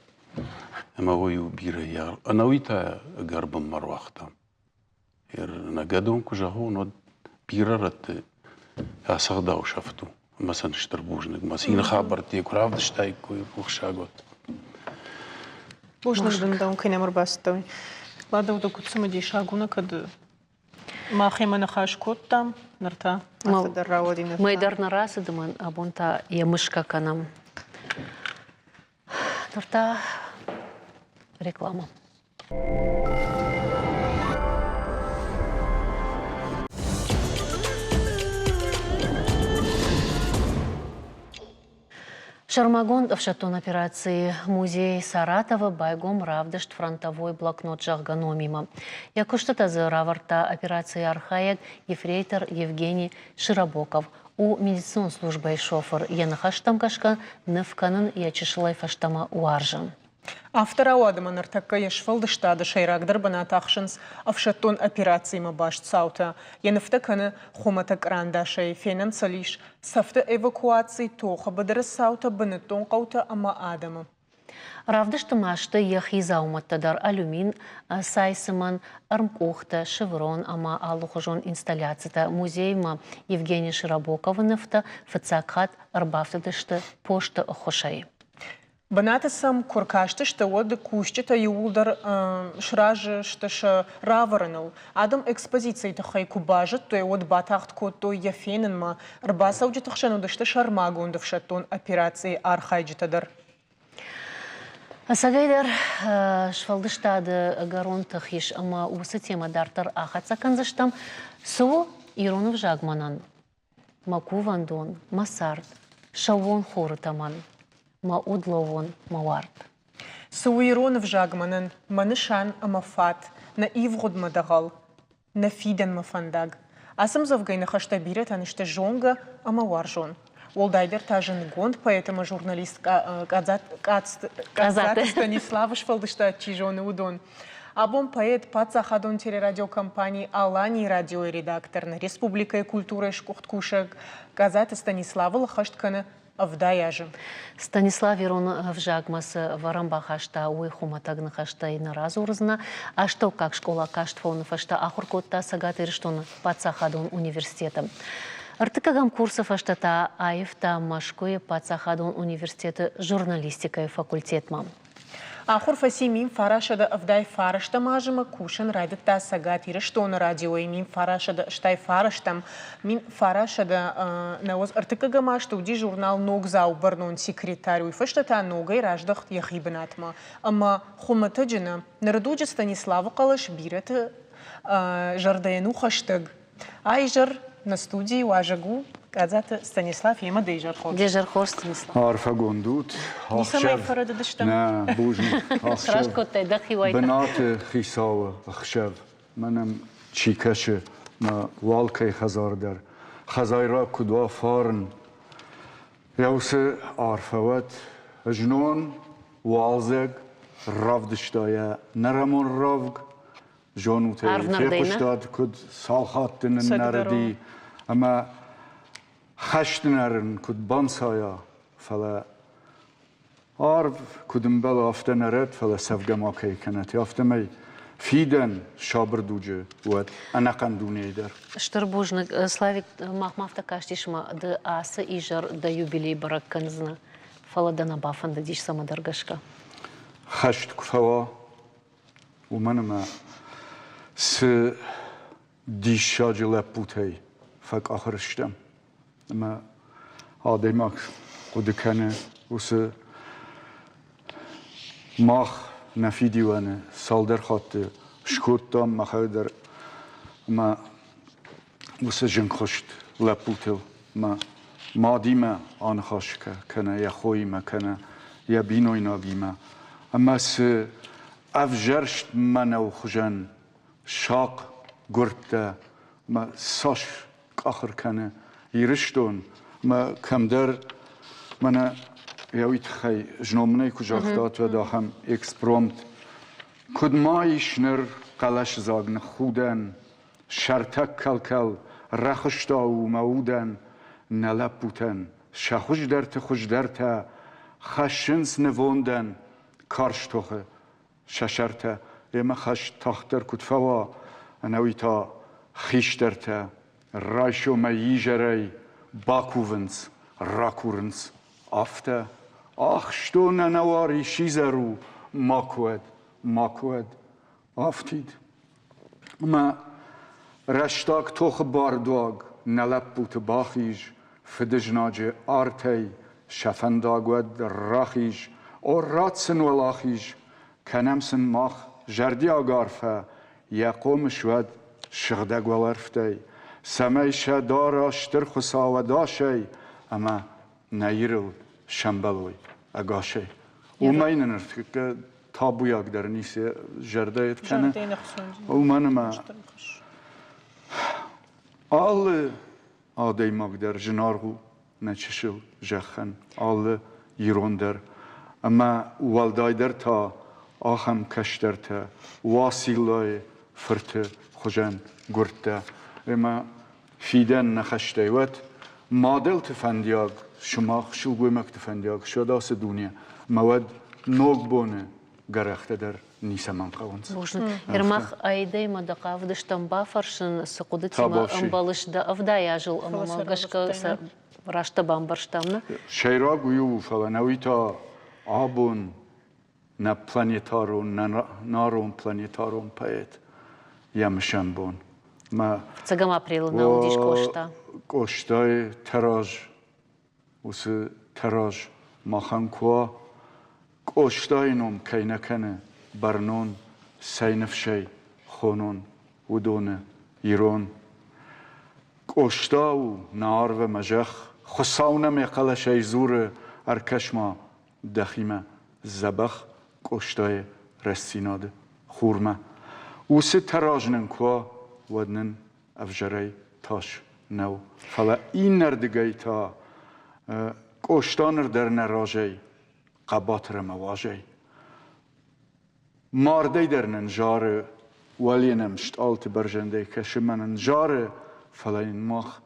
Ӕмӕ уый у бирӕ ӕнӕуи та ӕгӕр бынмӕ руагътам. Нӕгӕдон куы зӕгъон, уӕд бирӕ рӕтты ацы ӕгъдау сӕфт у. Ӕмӕ сын стыр бузныг. Мӕ цины хабӕрттӕ куы равдыстаиккой рухсаг уӕд. Бузныг дын, дӕу кӕй нӕм ӕрбацыдтӕ. Ладӕ, куыд цымыдисаг у, нӕ кӕд махимӕ ныхас кодтам, ныр та афтӕ дӕр рауади. Мӕй дӕр нӕ рацыд, ӕмӕ абон та йӕ мысгӕ кӕнӕм. Ныр та реклама. Сӕрмагонд ӕфсӕддон операцийы музей Саратовы байгом равдыст «Фронтовой блокнот» зӕгъгӕ номимӕ. Йӕ куыстытӕ дзы равӕрдта операцийы архайӕг ефрейтор Евгений Широбоков. У медицинон службӕйы шофыр. Йӕ ныхӕстӕм гӕсгӕ ныв кӕнын йӕ чысылӕй фӕстӕмӕ уарзы. Афтӕ рауад ӕмӕ ныртӕккӕ йе сфӕлдыстады сӕйрагдӕр бынат ахсынц ӕфсӕддон операциимӕ баст цаутӕ. Йӕ нывтӕ кӕны хуымӕтӕг кърандасӕй, фенӕн сыл ис цӕфты эвакуаци, тохы быдыры цаутӕ, бынӕттон хъӕутӕ ӕмӕ адӕмы. Равдысты ма сты йӕхи дзаумӕттӕ дӕр алюмин, цайцымӕн, ӕрмкъухтӕ, шеврон ӕмӕ алыхуызон инсталляцитӕ. Музеймӕ Евгений Широбоковы нывтӕ фыццаг хатт ӕрбафтыдысты посты ӕххуысӕй. Бынаты сӕм куы ркастысты, уӕд кусджытӕ иууылдӕр сразы сты сӕ равӕрыныл. Адӕм экспозицийы тыххӕй куы базыдтой, уӕд батагъд кодтой йӕ фенынмӕ. Ӕрбацӕуджыты хсӕн уыдысты сӕрмагонд ӕфсӕддон операцийы архайджытӕ дӕр. Ӕцӕгӕйдӕр, сфӕлдыстады ӕгӕрон тых ис ӕмӕ уыцы темӕ дарддӕр ахӕццӕ кӕндзыстӕм. Цы у ирон ӕвзаг мӕнӕн? Мӕ кувӕндон, мӕ цард, сӕууон хоры тӕмӕн. Мӕ удлӕууӕн, мӕ уарт. Цы у ирон ӕвзаг мӕнӕн, мӕ нысан ӕмӕ фат, нӕ ивгъуыдмӕ дӕгъӕл, нӕ фидӕнмӕ фӕндаг. Ацы ӕмдзӕвгӕйы ныхӕстӕ бирӕтӕн сты зонгӕ ӕмӕ уарзон. Уӕлдайдӕр та зындгонд поэт ӕмӕ журналист Къадзаты Станиславы сфӕлдыстад чи зоны, уыдон. Абон поэт, паддзахадон телерадиокомпани «Алани» радиойы редактор, нӕ республикӕйы культурӕйы сгуыхт кусӕг Къадзаты Станиславыл ӕххӕст кӕны 70 азы. Станислав ирон ӕвзагмӕ цы ӕвӕрӕн бахаста, уый хуымӕтӕг ныхӕстӕй нӕ радзурдзынӕ. Астӕуккаг скъола каст фӕуыны фӕстӕ ахуыр кодта Цӕгат Ирыстоны паддзахадон университеты. Ӕртыккӕгӕм курсы фӕстӕ та аивта Мӕскуыйы паддзахадон университеты журналистикӕйы факультетмӕ. Ахуыр фӕци 1979 азмӕ, кусын райдыдта Цӕгат Ирыстоны радиойы 1989 1993 азты уыди журнал «Ногдзау» бӕрнон секретарь, уый фӕстӕ та ногӕй раздӕхт йӕхи бынатмӕ. Ӕмӕ хуымӕтӕджы нӕ, ныры дуджы Станиславы хъӕлӕс бирӕты зӕрдӕйӕн у хӕстӕг. Айзӕр нӕ студийы уазӕг у Къадзаты Станислав, йемӕ дӕ изӕр хорз. Де зӕр хорз, Станислав. Арфӕгонд ут. Ницӕмӕй фӕрӕдыдыстӕм. Нӕ, бузныг. Сраст кодтай дӕхи уайтагъд. Бынаты хицауы ӕхсӕв мӕнӕн чи кӕсы, мӕ уалкӕй хӕдзар дӕр. Хӕдзайраг куыд уа фарн, йӕ уыцы арфӕ уӕд. Знон уалдзӕг равдыста йӕ нӕрӕмон равг, Зонут ӕй, фехъуыстат, куыд цал хатты ныннӕрыди ӕмӕ хӕсты нӕрын куыд банцайа, фӕлӕ арв куыд ӕмбӕлы, афтӕ нӕрӕд, фӕлӕ сӕфгӕ ма кӕй кӕнӕт, афтӕмӕй фидӕн сабыр дуджы уӕд ӕнӕхъӕн дунейы дӕр. Стыр бузныг. Славик, махмӕ афтӕ кастис, ӕмӕ ды ацы изӕр дӕ юбилей бӕрӕг кӕндзынӕ, фӕлӕ дӕ нӕ бафӕндыдис цӕмӕдӕр гӕсгӕ. Хӕст куы фӕуа, Уымӕн ӕмӕ цы диссаджы лӕппутӕй фӕкъахыр стӕм, ӕмӕ адӕймаг хъуыды кӕны, уыцы мах нӕ фидиуӕны цалдӕр хатты скодтам махӕй дӕр ӕмӕ уыцы зынгхуыст лӕппутыл мӕ мадимӕ аныхас кӕнӕ йӕ хоимӕ кӕнӕ йӕ бинойнагимӕ ӕмӕ цы ӕвзӕрст мӕнӕу хуызӕн сахъ гуырдтӕ мӕ цас къахыр кӕны Ирыстон мӕ кӕмдӕр мӕнӕ йӕ уый тыххӕй знон мын ӕй куы загътат, уӕд ахӕм экспромт. Куыд ма ис ныр хъӕлӕсыдзаг ныххудӕн, Сӕртӕг кӕл-кӕл рӕхыстау у мӕ удӕн, Нӕ лӕппутӕн сӕ хуыздӕрты хуыздӕртӕ Хӕссынц нывондӕн карз тохы сӕ сӕртӕ. Емӕ хӕст тагъддӕр куыд фӕуа, ӕнӕуи та хистӕртӕ райсомӕй изӕрӕй бакувынц, ракурынц афтӕ. Ахстон ӕнӕуари сидзӕр у, макуы уӕд, макуы уӕд афтид. Ӕмӕ рӕстаг тохы бардуаг нӕ лӕппуты бахиз, фыдызнаджы артӕй сӕ фӕндаг уӕд рахиз, о, ратт сын уӕлахиз, кӕнӕм сын мах зӕрдиаг арфӕ, йӕ хъомыс уӕд сыгъдӕг уӕлӕрвтӕй, цӕмӕй сӕ дара Стыр Хуыцау ӕдасӕй ӕмӕ нӕ Ирыл сӕмбӕлой ӕгасӕй. Уымӕй нын ӕртыккӕ табуйаг дӕр ницы зӕрдӕйы кӕны. Уымӕн ӕмӕ алы адӕймаг дӕр зынаргъ у нӕ чысыл зӕххӕн, алы ирон дӕр. Ӕмӕ уӕлдайдӕр та ахӕм кӕстӕртӕ, Уациллайы фырты хуызӕн гуырдтӕ. Ӕмӕ фидӕн нӕ хӕстӕй уӕд мадӕлты фӕндиаг, сымах сылгоймӕгты фӕндиаг суӕд ацы дуне, ӕмӕ уӕд ногбоны гӕрӕхтӕ дӕр ницӕмӕн хъӕуынц. Бузныг. Ермах Аидӕимӕ дӕ хъавыдыстӕм бафӕрсын, цы хъуыдытимӕ ӕмбӕлыс дӕ 70 азыл ӕмӕ мӕ гӕсгӕ сӕ раст дӕ бамбӕрстам, нӕ? Сӕйраг уый у, фӕлӕ нӕ уый та абон нӕ планетарон, нӕ нарон планетарон поэт йӕ мысӕн бон. Мӕ Фыццӕгӕм апрелы нӕ уыдис Къоста. Къостайы тӕраз, уыцы тӕраз махӕн куы уа, Къостайы ном кӕй нӕ кӕны бӕрнон, цӕй ныфсӕй хонон уыдоны ирон. Къоста у нӕ арв ӕмӕ зӕхх, Хуыцау нӕм йӕ хъӕлӕсӕй дзуры, ӕркӕс-ма. дӕхимӕ дзӕбӕх Къостайы рӕстдзинады хурмӕ. Уыцы тӕраз нын куы уа, уӕд нын ӕвзӕрӕй тас нӕу. Фӕлӕ иннӕрдыгӕй та Къоста ныр дӕр нӕ разӕй, хъӕбатыр ӕмӕ уазӕй. Мардӕй дӕр нын зары, уӕле нӕм стъалыты бӕрзӕндӕй кӕсы мӕ нын зары, фӕлӕ йын мах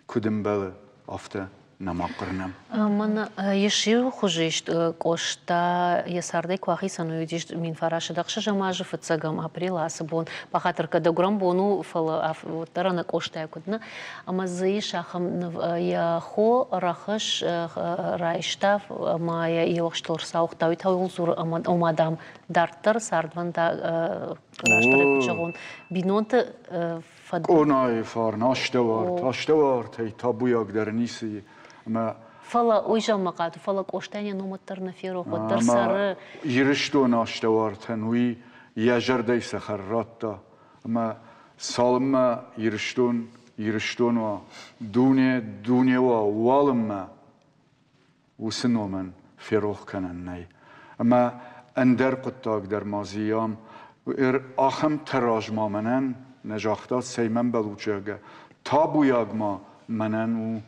куыд ӕмбӕлы, афтӕ нӕма хъырнӕм. Мӕн ис иу хуызы ист Къоста йӕ цардӕй куы ахицӕн, уый уыдис 1906 азы фыццӕгӕм апрелы ацы бон. Бахатыр кӕд гуырӕн бон у, фӕлӕ уӕддӕр ӕнӕ Къостайӕ куыд нӕ. Ӕмӕ дзы ис ахӕм ныв, йӕ хо рӕхыс райста ӕмӕ йӕ йе уӕхстыл ӕрцауыгъта. Уый та ууыл дзуры, ӕмӕ ома, дам, дарддӕр цардвӕндаг растдӕр куыд зӕгъон, бинонты фӕдыл. Къонайы фарн астӕуарт, астӕуартӕй табуйагдӕр ницы и. Ӕмӕ Фӕлӕ уый зӕгъмӕ фӕлӕ Къостайӕн йӕ ном уӕддӕр нӕ ферох, уӕддӕр цӕры. Ирыстоны астӕуартӕн уый йӕ зӕрдӕйы цӕхӕр радта. Ӕмӕ цалынмӕ Ирыстон Ирыстон уа, дуне дуне уа, уалынмӕ уыцы номӕн ферох кӕнӕн нӕй. Ӕмӕ ӕндӕр хъуыддаг дӕр ма зиам. Ахӕм тӕраз ма мӕнӕн нӕ загъта, цӕй мӕ ӕмбӕлут, зӕгъгӕ. Табуйаг ма мӕнӕн у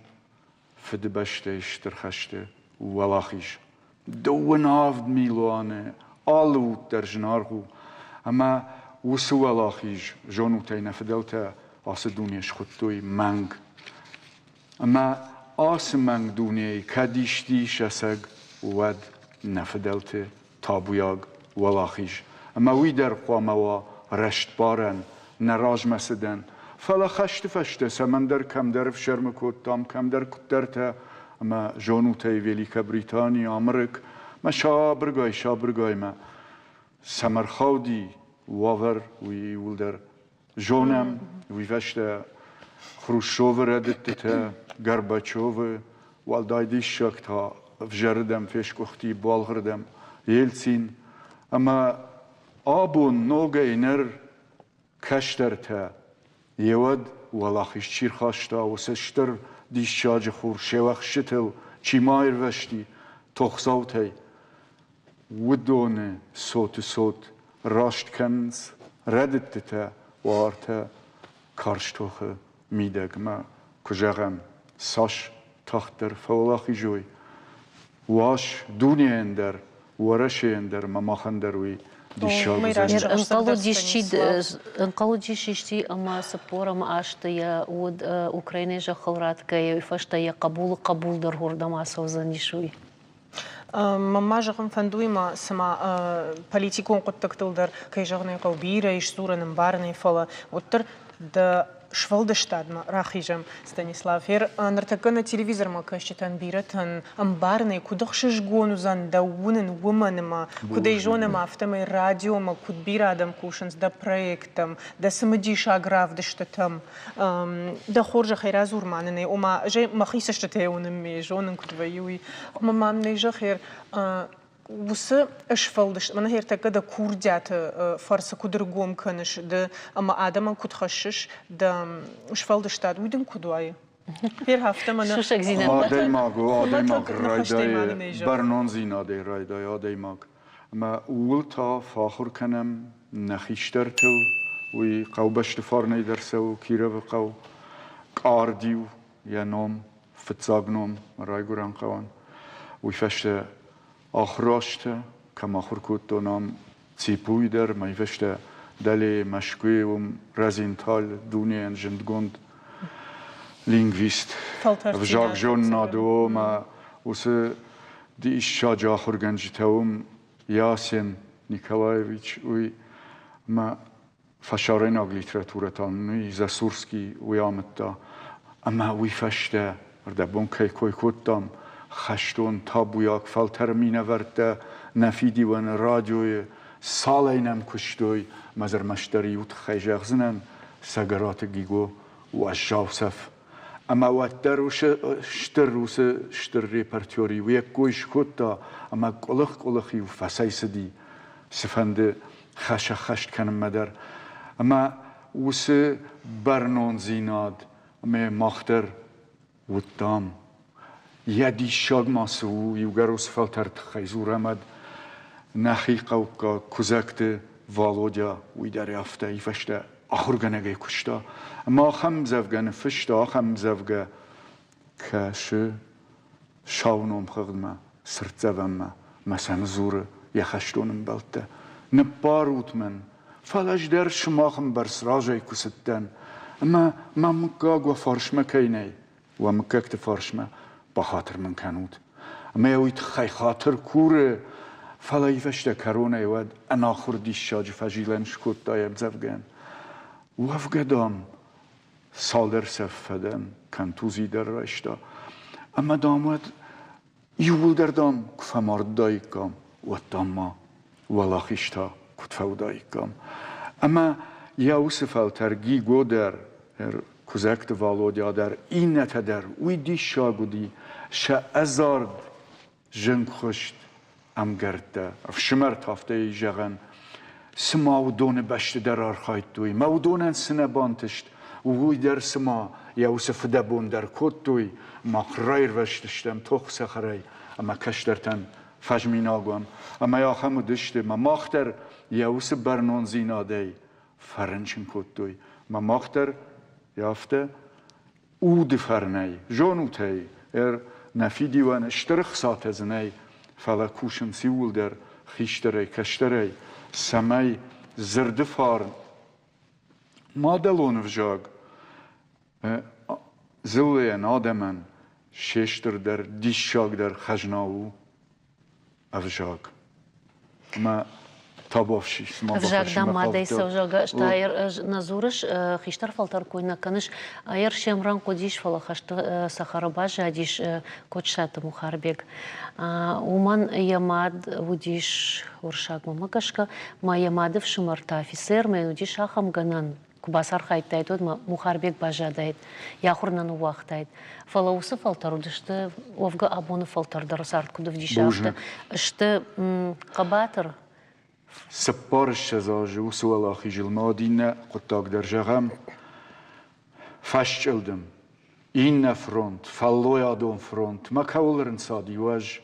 Фыдыбӕстӕйы Стыр хӕсты уӕлахиз. 27 милуаны алы уд дӕр зынаргъ у. Ӕмӕ уыцы уӕлахиз, зонут ӕй, нӕ фыдӕлтӕ ацы дуне схуыдтой мӕнг. Ӕмӕ ацы мӕнг дунейы кӕд исты ис ӕцӕг, уӕд нӕ фыдӕлты табуйаг уӕлахиз. Ӕмӕ уый дӕр хъуамӕ уа рӕстбарӕн, нӕ размӕ цыдӕн. Фӕлӕ хӕсты фӕстӕ цӕмӕндӕр кӕмдӕр ӕфсӕрмы кодтам, кӕмдӕр куыддӕртӕ, ӕмӕ зонут ӕй, Великобритани, Амырык, мӕ сабыргай-сабыргай мӕ цӕмӕ рхауди уавӕр, уый иууылдӕр зонӕм. Уый фӕстӕ Хрущевы рӕдыдтытӕ, Горбачевы, уӕлдай диссаг та ӕвзӕрырдӕм фесгуыхти Буалгъырдӕм Ельцин. Ӕмӕ абон ногӕй ныр кӕстӕртӕ йеуӕд уӕлахиз чи рхаста, уыцы стыр диссаджы хур се уӕхсчытыл чи ма аирвӕзти тохдзаутӕй, уыдоны цоты цот раст кӕнынц рӕдыдтытӕ, уартӕ карз тохы мидӕгмӕ, куы зӕгъӕм, цас тагъддӕр фӕуӕлахиз уой, уас дунейӕн дӕр, Уӕрӕсейӕн дӕр ӕмӕ махӕн дӕр уый диссаг уыдзӕн. Ӕнхъӕл уыдис исчи ӕмӕ 40 азты йӕ уд Украинӕйы зӕххыл ратгӕйӕ, уый фӕстӕ йӕ хъӕбулы хъӕбул дӕр уырдӕм ацӕудзӕнис, уый. Мӕнмӕ зӕгъын фӕндуй ма, цыма политикон хъуыддӕгтыл дӕр, кӕй зӕгъын ӕй хъӕуы, бирӕ ис дзурӕн, ӕмбарынӕй, фӕлӕ уӕддӕр дӕ сфӕлдыстадмӕ рахизӕм, Станислав. Гъер ныртӕккӕ нӕ телевизормӕ кӕсджытӕн бирӕтӕн ӕмбарынӕй куыд ӕхсызгон уыдзӕн дӕ уынын, уымӕн ӕмӕ, куыд ӕй зонӕм, афтӕмӕй радиомӕ куыд бирӕ адӕм хъусынц дӕ проекттӕм, дӕ цымыдисаг равдыстытӕм. Дӕ хорзӕхӕй радзур ма нын ӕй, ома ӕз ӕй мӕхи цӕстытӕй уынын, ме зонын куыд вӕййы, уый. Ӕмӕ мӕм нӕ зӕгъ, уыцы сфӕлдыст, мӕнӕ ӕртӕккӕ дӕ курдиаты фӕрцы куыд ӕргом кӕныс ды ӕмӕ адӕмӕн куыд хӕссыс дӕ сфӕлдыстад, уый дын куыд уайы? Афтӕ мӕнӕ Адӕймаг у, адӕймаг райдайы, бӕрнондзинадӕй райдайы адӕймаг. Ӕмӕ ууыл та фӕахуыр кӕнӕм нӕ хистӕртыл, уый хъӕубӕсты фарнӕй дӕр цӕуы Кировы хъӕу, Къардиу йӕ ном, фыццаг ном райгуырӕн хъӕуӕн. Уый фӕстӕ ахуыр кӕм ахуыр кодтон ам ЦИПУ-йы дӕр, мӕ фӕстӕ дӕле Мӕскуыйы уым Розенталь дунейӕн зындгонд лингвист, ӕвзагзонынады ӕмӕ уыцы диссаджы ахуыргӕнджытӕ уым Ясен Николаевич, уый ӕмӕ фӕсарӕйнаг литературӕ та нын Засурский уый амыдта. Ӕмӕ уый фӕстӕ, ӕрдӕбон кӕй кой кодтам, хӕстон табуйаг фӕлтӕры минӕвӕрттӕ нӕ фидиуӕны радиойы цалӕй нӕм куыстой, ӕмӕ дзы ӕрмӕстдӕр иу тыххӕй зӕгъдзынӕн, Цӕгӕраты Гиго уӕззау цӕф. Ӕмӕ уӕддӕр уыцы стыр, уыцы стыр репортер-иу йе ккой скодта ӕмӕ къуылых-къуылых-иу фӕцӕйцыди цыфӕнды хӕс ӕххӕст кӕнынмӕ дӕр. Ӕмӕ уыцы бӕрнондзинад ӕмӕ мах дӕр уыдтам. Йӕ диссаг ма цы у, иугӕр уыцы фӕлтӕры тыххӕй дзурӕм ӕд нӕхи хъӕуккаг Куыдзӕгты Валодя, уый дӕр афтӕ и фӕстӕ ахуыргӕнӕгӕй куыста. Ӕмӕ ахӕм ӕмдзӕвгӕ ныффыста, ахӕм ӕмдзӕвгӕ кӕсы сау номхыгъдмӕ, цыртдзӕвӕнмӕ мӕ сӕм дзуры йӕ хӕстон ӕмбӕлттӕ. Ныббарут мын, фӕлӕ ӕз дӕр сымах ӕмбӕрц разӕй куы цыдтӕн, ӕмӕ мӕ мыггаг уӕ фарсмӕ кӕй нӕй, уӕ мыггӕгты фарсмӕ, бахатыр мын кӕнут. Ӕмӕ йӕ уый тыххӕй хатыр куры, фӕлӕ ивӕзтӕ кӕронӕй уӕд ӕнахуыр диссаджы фӕзилӕн скодта йе мдзӕвгӕйӕн. Уӕвгӕ, дам, цалдӕр цӕф фӕдӕн, контузи дӕр райста. Ӕмӕ, дам, уӕд иууылдӕр, дам, куы фӕмарддаиккам, уӕд, дам, ма уӕлахиз та куыд фӕуыдаиккам. Ӕмӕ йӕ уыцы фӕлтӕр Гиго дӕр, Куыдзӕгты Валодя дӕр, иннӕтӕ дӕр, уый диссаг уыди, сӕ ӕдзард зынгхуыст ӕмгӕрттӕ, ӕфсымӕртӕ афтӕ зӕгъӕн, цыма уыдоны бӕсты дӕр архайдтой, мӕ уыдонӕн цы нӕ бантыст, уый дӕр цыма йӕ уыцы фыдӕбон дӕр кодтой, мах раирвӕзтыстӕм тох цӕхӕрӕй ӕмӕ кӕстӕртӕн фӕзминаг уӕм. Ӕмӕ ахӕм уыдысты, мӕ мах дӕр йӕ уыцы бӕрнондзинадӕй фӕрынчын кодтой. Мӕ мах дӕр афтӕ уды фӕрнӕй, зонут ӕй, нӕ фидиуӕн стыр ӕхцатӕ дзы нӕй, фӕлӕ кусынц иууылдӕр хистӕрӕй-кӕстӕрӕй, цӕмӕй дзырды фарн мадӕлон ӕвзаг дзыллӕйӕн, адӕмӕн се стырдӕр, диссагдӕр хӕзна у ӕвзаг. Ӕмӕ табуафси, цыма Ӕвзаг дӕм мадӕй цӕугӕ стайыр нӕ дзурыс, хистӕр фӕлтӕр кой нӕ кӕныс. Ӕр сӕм рӕнхъ уыдис, фӕлӕ хӕсты цӕхӕры баззадис Кочысаты Мухарбег. Уымӕн йӕ мад уыдис уырыссагмӕ гӕсгӕ, ма йӕ мады фсымӕр та офицер, мӕ йын уыдис ахӕм гӕнӕн, куы бацархайдтаид, уӕд ма Мухарбег баззадаид, йӕ ахуыр нӕ ныууагътаид. Фӕлӕ уыцы фӕлтӕр уыдысты, уӕвгӕ абоны фӕлтӕр дӕр цард куыд ӕвдисы, афтӕ сты хъӕбатыр. 24 азы уыцы уӕлахизыл ма уӕд иннӕ хъуыддаг дӕр зӕгъӕм, фӕсчъылдым, иннӕ фронт, фӕллойадон фронт, мӕ кӕуыл ӕрынцад иу аз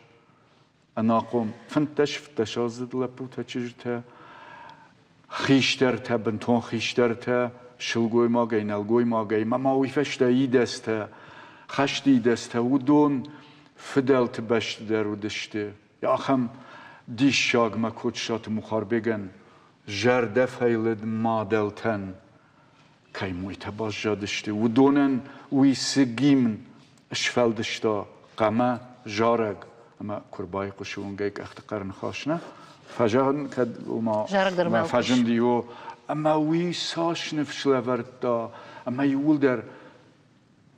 ӕнахъом 15-15-аздзыд лӕппутӕ, чызджытӕ, хистӕртӕ, бынтон хистӕртӕ, сылгоймагӕй, нӕлгоймагӕй, ӕмӕ ма уый фӕстӕ идӕдзтӕ, хӕсты идӕдзтӕ, уыдон фыдӕлты бӕсты дӕр уыдысты. Ахӕм диссагмӕ Кочысаты Мухарбегӕн зӕрдӕ фӕйлыд мадӕлтӕн кӕй мойтӕ баззадысты, уыдонӕн уый цы гимн сфӕлдыста хъӕмӕ зарӕг ӕмӕ куы рбайхъуысы уынгӕй къӕхты хъӕр ныхас нӕ фӕзӕгъын, кӕд ома фӕзынди, о, ӕмӕ уый цас ныфс лӕвӕрдта, ӕмӕ иууылдӕр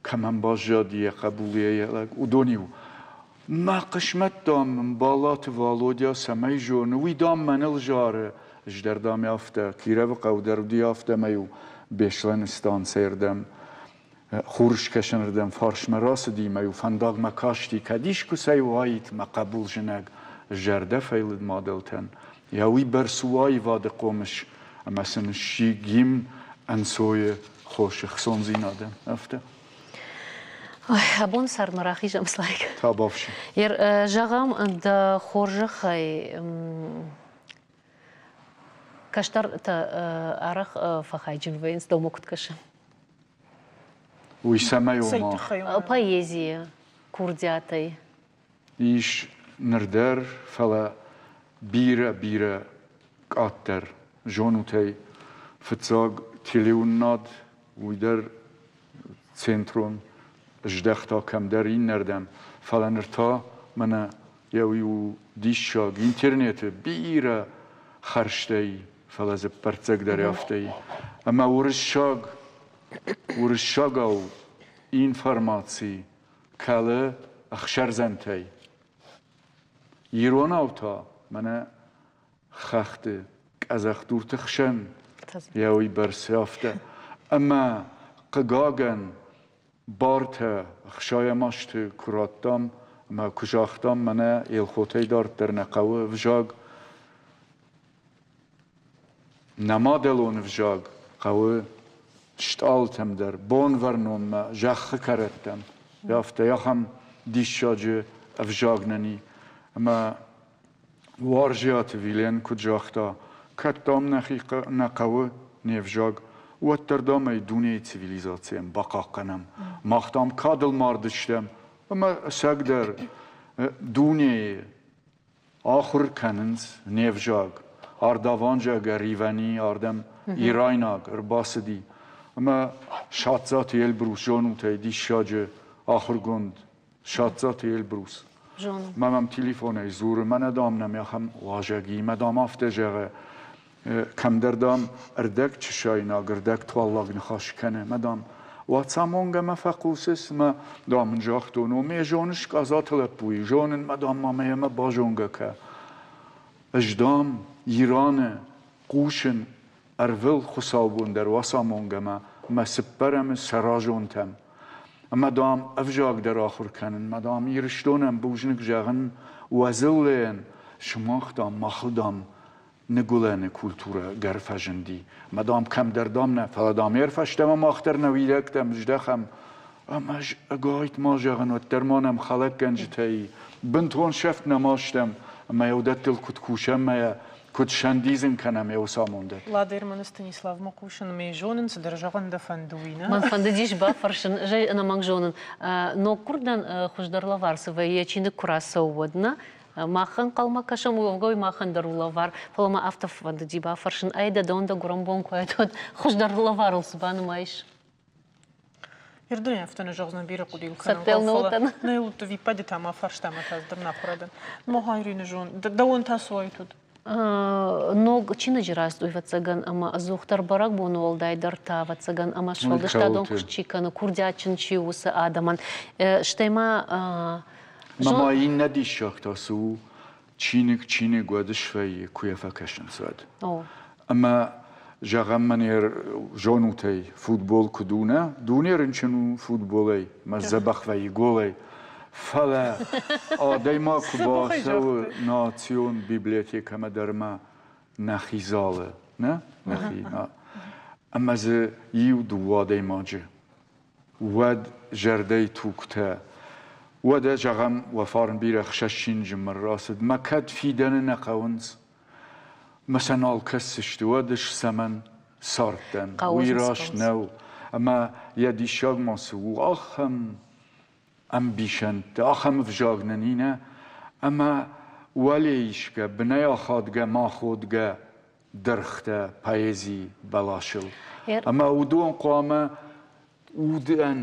кӕмӕн баззад йӕ хъӕбул, йӕ лӕг, уыдон-иу мӕ хъысмӕт, дам, Балаты Валодя цӕмӕй зоны, уый, дам, мӕныл зары. Ӕз дӕр, дам, афтӕ, Кировы хъӕу дӕр уыди афтӕ, ӕмӕ-иу Беслӕны станцӕйы рдӕм, хурыскӕсӕнырдӕм фарсмӕ рацыди, ӕмӕ-иу фӕндагмӕ касти, кӕд искуыцӕй уаид мӕ хъӕбул зынӕг, зӕрдӕ фӕйлыд мадӕлтӕн. Йӕ уый бӕрц у аивады хъомыс, ӕмӕ сын сси гимн ӕнцойы хосы хцондзинадӕн. Афтӕ. Абон сӕрмӕ рахизӕм, Слайк. Табуафси. Зӕгъӕм, дӕ хорзӕхӕй кӕстӕртӕ арӕх фӕхайджын вӕййынц, дӕумӕ куыд кӕсы? Уый цӕмӕй ома? Поэзийы курдиатӕй. Ис ныр дӕр, фӕлӕ бирӕ-бирӕ къаддӕр. Зонут ӕй, фыццаг телеуынынад, уый дӕр центрон здӕхта кӕмдӕр иннӕрдӕм, фӕлӕ ныр та мӕнӕ йӕ уый у диссаг, интернеты бирӕ хӕрзтӕ и, фӕлӕ дзы ӕппӕрццӕг дӕр афтӕ и. Ӕмӕ уырыссаг, уырыссагау информаци кӕлы ӕхсӕрдзӕнтӕй. Иронау та мӕнӕ хӕхты къӕдзӕхдурты хсӕн йӕ уый бӕрц афтӕ. Ӕмӕ, хъыгагӕн, бартӕ 60 азты куы радтам ӕмӕ куы загътам, мӕнӕ Елхотӕй дарддӕр нӕ хъӕуы ӕвзаг, нӕ мадӕлон ӕвзаг хъӕуы стъалытӕм дӕр, Бонвӕрнонмӕ, зӕххы кӕрӕттӕм. Афтӕ ахӕм. диссаджы ӕвзаг нын и. Ӕмӕ Уарзиаты Вилен куыд загъта, кӕд, дам, нӕхи нӕ хъӕуы не взаг, уӕддӕр, дам, ӕй дунейы цивилизацийӕн бахъахъхъӕнӕм. Мах, дам, кадыл мардыстӕм, ӕмӕ ӕцӕгдӕр дунейы ахуыр кӕнынц не взаг. Ардаванжаг ӕривӕни ардӕм ирайнаг ӕрбацыди. Ӕмӕ Сатцаты Эльбрус зонут ӕй диссаджы ахуыргонд Сатцаты Эльбрус. Мӕ мӕм телефонӕй дзуры, мӕнӕ, дам, нӕм ахӕм уазӕг и, мӕ, дам, афтӕ зӕгъы, кӕмдӕр, дам, ӕрдӕг чысайнаг, ӕрдӕг туаллаг ныхас кӕны, мӕ, дам, уацамонгӕ мӕ фӕхъусыс, мӕ, дам, ын загътон, о, ме зоныс Къадзаты лӕппуйы, зонын, мӕ, дам, ма мӕ йемӕ базонгӕ кӕ. Ӕз, дам, Ираны хъусын ӕрвыл хуыцаубон дӕр уацамонгӕмӕ мӕ цыппӕрӕмы саразонтӕм. Ӕмӕ, дам, ӕвзаг дӕр ахуыр кӕнын, мӕ, дам, Ирыстонӕн бузныг зӕгъын уӕ дзыллӕйӕн, сымах, дам, махыл, дам, ныгуылӕны культурӕ гӕр фӕзынди. Мӕ, дам, кӕмдӕр, дам, нӕ, фӕлӕ, дам, ӕрфӕстӕмӕ мах дӕр нӕ уидӕгтӕм здӕхӕм. Ӕмӕ ӕз ӕгайтма зӕгъын, уӕддӕр ма нӕм хӕлӕггӕнджытӕ и, бынтон сӕфт нӕма стӕм, ӕмӕ йӕ уыдӕттыл куыд кусӕм мӕ йӕ куыд сӕндидзын кӕнӕм йӕ уыцы амондӕн. Ладерманы Станиславмӕ хъусын ӕмӕ зонын, цыдӕр зӕгъын дӕ фӕнды, уый нӕ? Мӕн фӕндыдис бафӕрсын, зӕй ӕнӕмӕнг зонын, ноггуырдӕн хуыздӕр лӕвар цы вӕййы, чиныг куы рацӕуы, уӕд нӕ? Мах ӕнхъӕлмӕ кӕсӕм, уӕвгӕ уый махӕн дӕр у лӕвар, фӕлӕ мӕ афтӕ фӕндыди бафӕрсын, ӕй дӕ дон дӕ гуырӕн бон куы уаид, уӕд хуыздӕр лӕварыл цы банымаис? Ирдӕй афтӕ нӕ зӕгъдзӕн бирӕ хъуыдыйыл кӕнын хъӕуы, фӕлӕ нӕ виппайды та ма фарста ӕмӕ та дӕр нӕ ахуырадӕн. Могайрины зон, дӕуӕн та цы уайт уыд? Ног чиныджы рацыд, ӕвӕццӕгӕн, ӕмӕ ӕдзухдӕр бӕрӕгбоны уӕлдайдӕр та, ӕвӕццӕгӕн, ӕмӕ сфӕлдыстадон куыст чи кӕны, курдиатджын чи у, уыцы адӕмӕн. Стӕй ма Ма иннӕ диссаг та цы у, чиныг чиныг уӕд свӕййы, куы йӕ фӕкӕсынц, уӕд. Ӕмӕ зӕгъӕм, мӕнӕ зонут ӕй, футбол куыд у, нӕ? Дуне рынчын у футболӕй, мӕ дзӕбӕх вӕййы голӕй. Фӕлӕ адӕймаг куы бацӕуы национ библиотекӕмӕ дӕр ма нӕхи залы, нӕ? Нӕхи, ӕмӕ дзы иу-дыууӕ адӕймаджы уӕд зӕрдӕйы тугтӕ. Уӕдӕ, зӕгъӕм, уӕ фарн бирӕ хсӕссинджы мыр рацыд, мӕ кӕд фидӕны нӕ хъӕуынц, мӕ сӕ нал кӕсдзысты, уӕд ӕз цӕмӕн цардтӕн? Уый раст нӕу. Ӕмӕ йӕ диссаг ма цы у, ахӕм ӕмбисӕндтӕ, ахӕм ӕвзаг нын и, нӕ? Ӕмӕ уӕле исгӕ, бынӕй ахадгӕ, ма ходгӕ дӕргътӕ поэзийы бӕласыл. Ӕмӕ уыдон хъуамӕ удӕн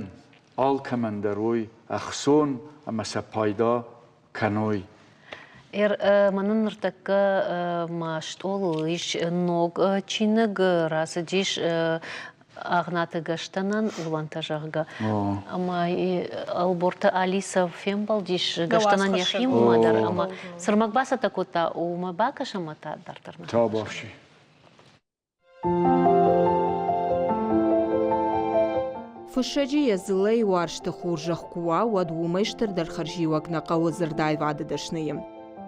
алкӕмӕн дӕр уой ӕхцон ӕмӕ сӕ пайда кӕной. Мӕнӕн ныртӕккӕ мӕ стъолыл ис ног чиныг, рацыдис Агънаты Гӕстӕнӕн улӕнтӕ, зӕгъгӕ. Ӕмӕ Ӕлборты Алиса фембӕлдис Гӕстӕнӕн йӕхимӕ дӕр ӕмӕ цы рмӕг бацӕттӕ кодта, уымӕ бакӕс ӕмӕ та дарддӕр. Табуафси. Фыссӕджы йӕ дзыллӕйы уарзты хорзӕх куы уа, уӕд уымӕй стырдӕр хӕрзиуӕг нӕ хъӕуы дзырдаивады дӕсныйы.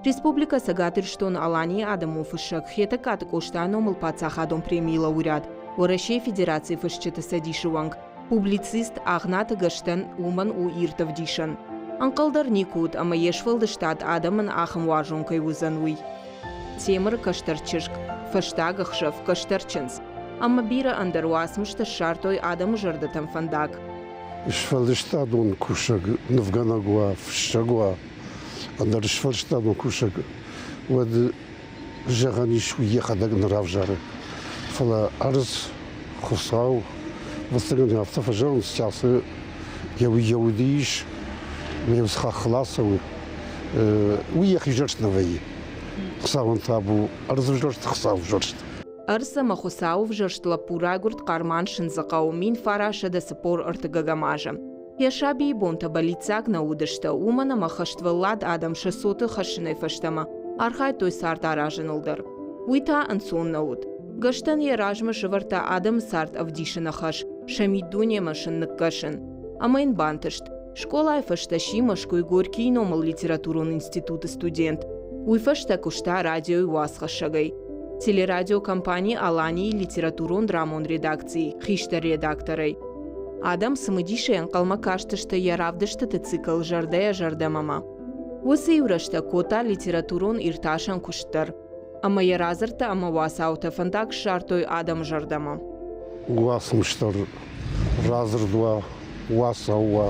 Республикӕ Цӕгат Ирыстон-Аланийы адӕмон фыссӕг Хетӕгкаты Къостайы номыл паддзахадон премийы лауреат, Уӕрӕсейы Федерацийы Фысджыты цӕдисы уӕнг, публицист Агънаты Гӕстӕн уымӕн у ирд ӕвдисӕн. Ӕнхъӕл дӕр никуы уыд, ӕмӕ йе сфӕлдыстад адӕмӕн ахӕм уарзон кӕй уыдзӕн, уый. Темыры кӕстӕр чызг, фӕстаг ӕхсӕв кӕстӕр чындз ӕмӕ бирӕ ӕндӕр уацмыстӕ ссардтой адӕмы зӕрдӕтӕм фӕндаг. Сфӕлдыстадон кусӕг нывгӕнӕг уа, фыссӕг уа, ӕндӕр сфӕлдыстадон кусӕг, уӕд зӕгъӕн ис, уый йӕхӕдӕг нӕ равзары. Фӕлӕ ӕрдз, Хуыцау, ӕвӕццӕгӕн, афтӕ фӕзӕгъынц, кӕцы йӕ уды ис, ме хаххыл ацӕуы, уый йӕхи зӕрст нӕ вӕййы. Хуыцауӕн табу, ӕрдз ӕвзӕрст, Хуыцау ӕвзӕрст. Ӕрдз ӕмӕ Хуыцауы взӕрст лӕппу райгуырд Хъарман-Сындзыхъӕуы 1943 азы. Йӕ сабийы бонтӕ бӕллиццаг нӕ уыдысты, уымӕн ӕмӕ хӕствӕллад адӕм сӕ цоты хӕссынӕй фӕстӕмӕ архайдтой цард аразыныл дӕр. Уый та ӕнцон нӕ уыд. Гӕстӕн йӕ размӕ сӕвӕрдта адӕмы цард ӕвдисыны хӕс, сӕ миддунемӕ сын ныккӕсын. Ӕмӕ йын бантыст. Скъолайы фӕстӕ сси Мӕскуыйы Горькийы номыл литературон институты студент. Уый фӕстӕ куыста радиойы уацхӕссӕгӕй. Телерадиокомпани «Алани»-йы литературон-драмон редакцийы хистӕр редакторӕй. Адӕм цымыдисӕй ӕнхъӕлмӕ кастысты йӕ равдыстыты цикл Зӕрдӕйӕ зӕрдӕмӕ-мӕ. Уыцы иу рӕстӕг кодта литературон иртасӕн куыст дӕр. Ӕмӕ йӕ радзырдтӕ ӕмӕ уацаутӕ фӕндаг ссардтой адӕмы зӕрдӕмӕ. Уацмыстӕр радзырд уа, уацау уа,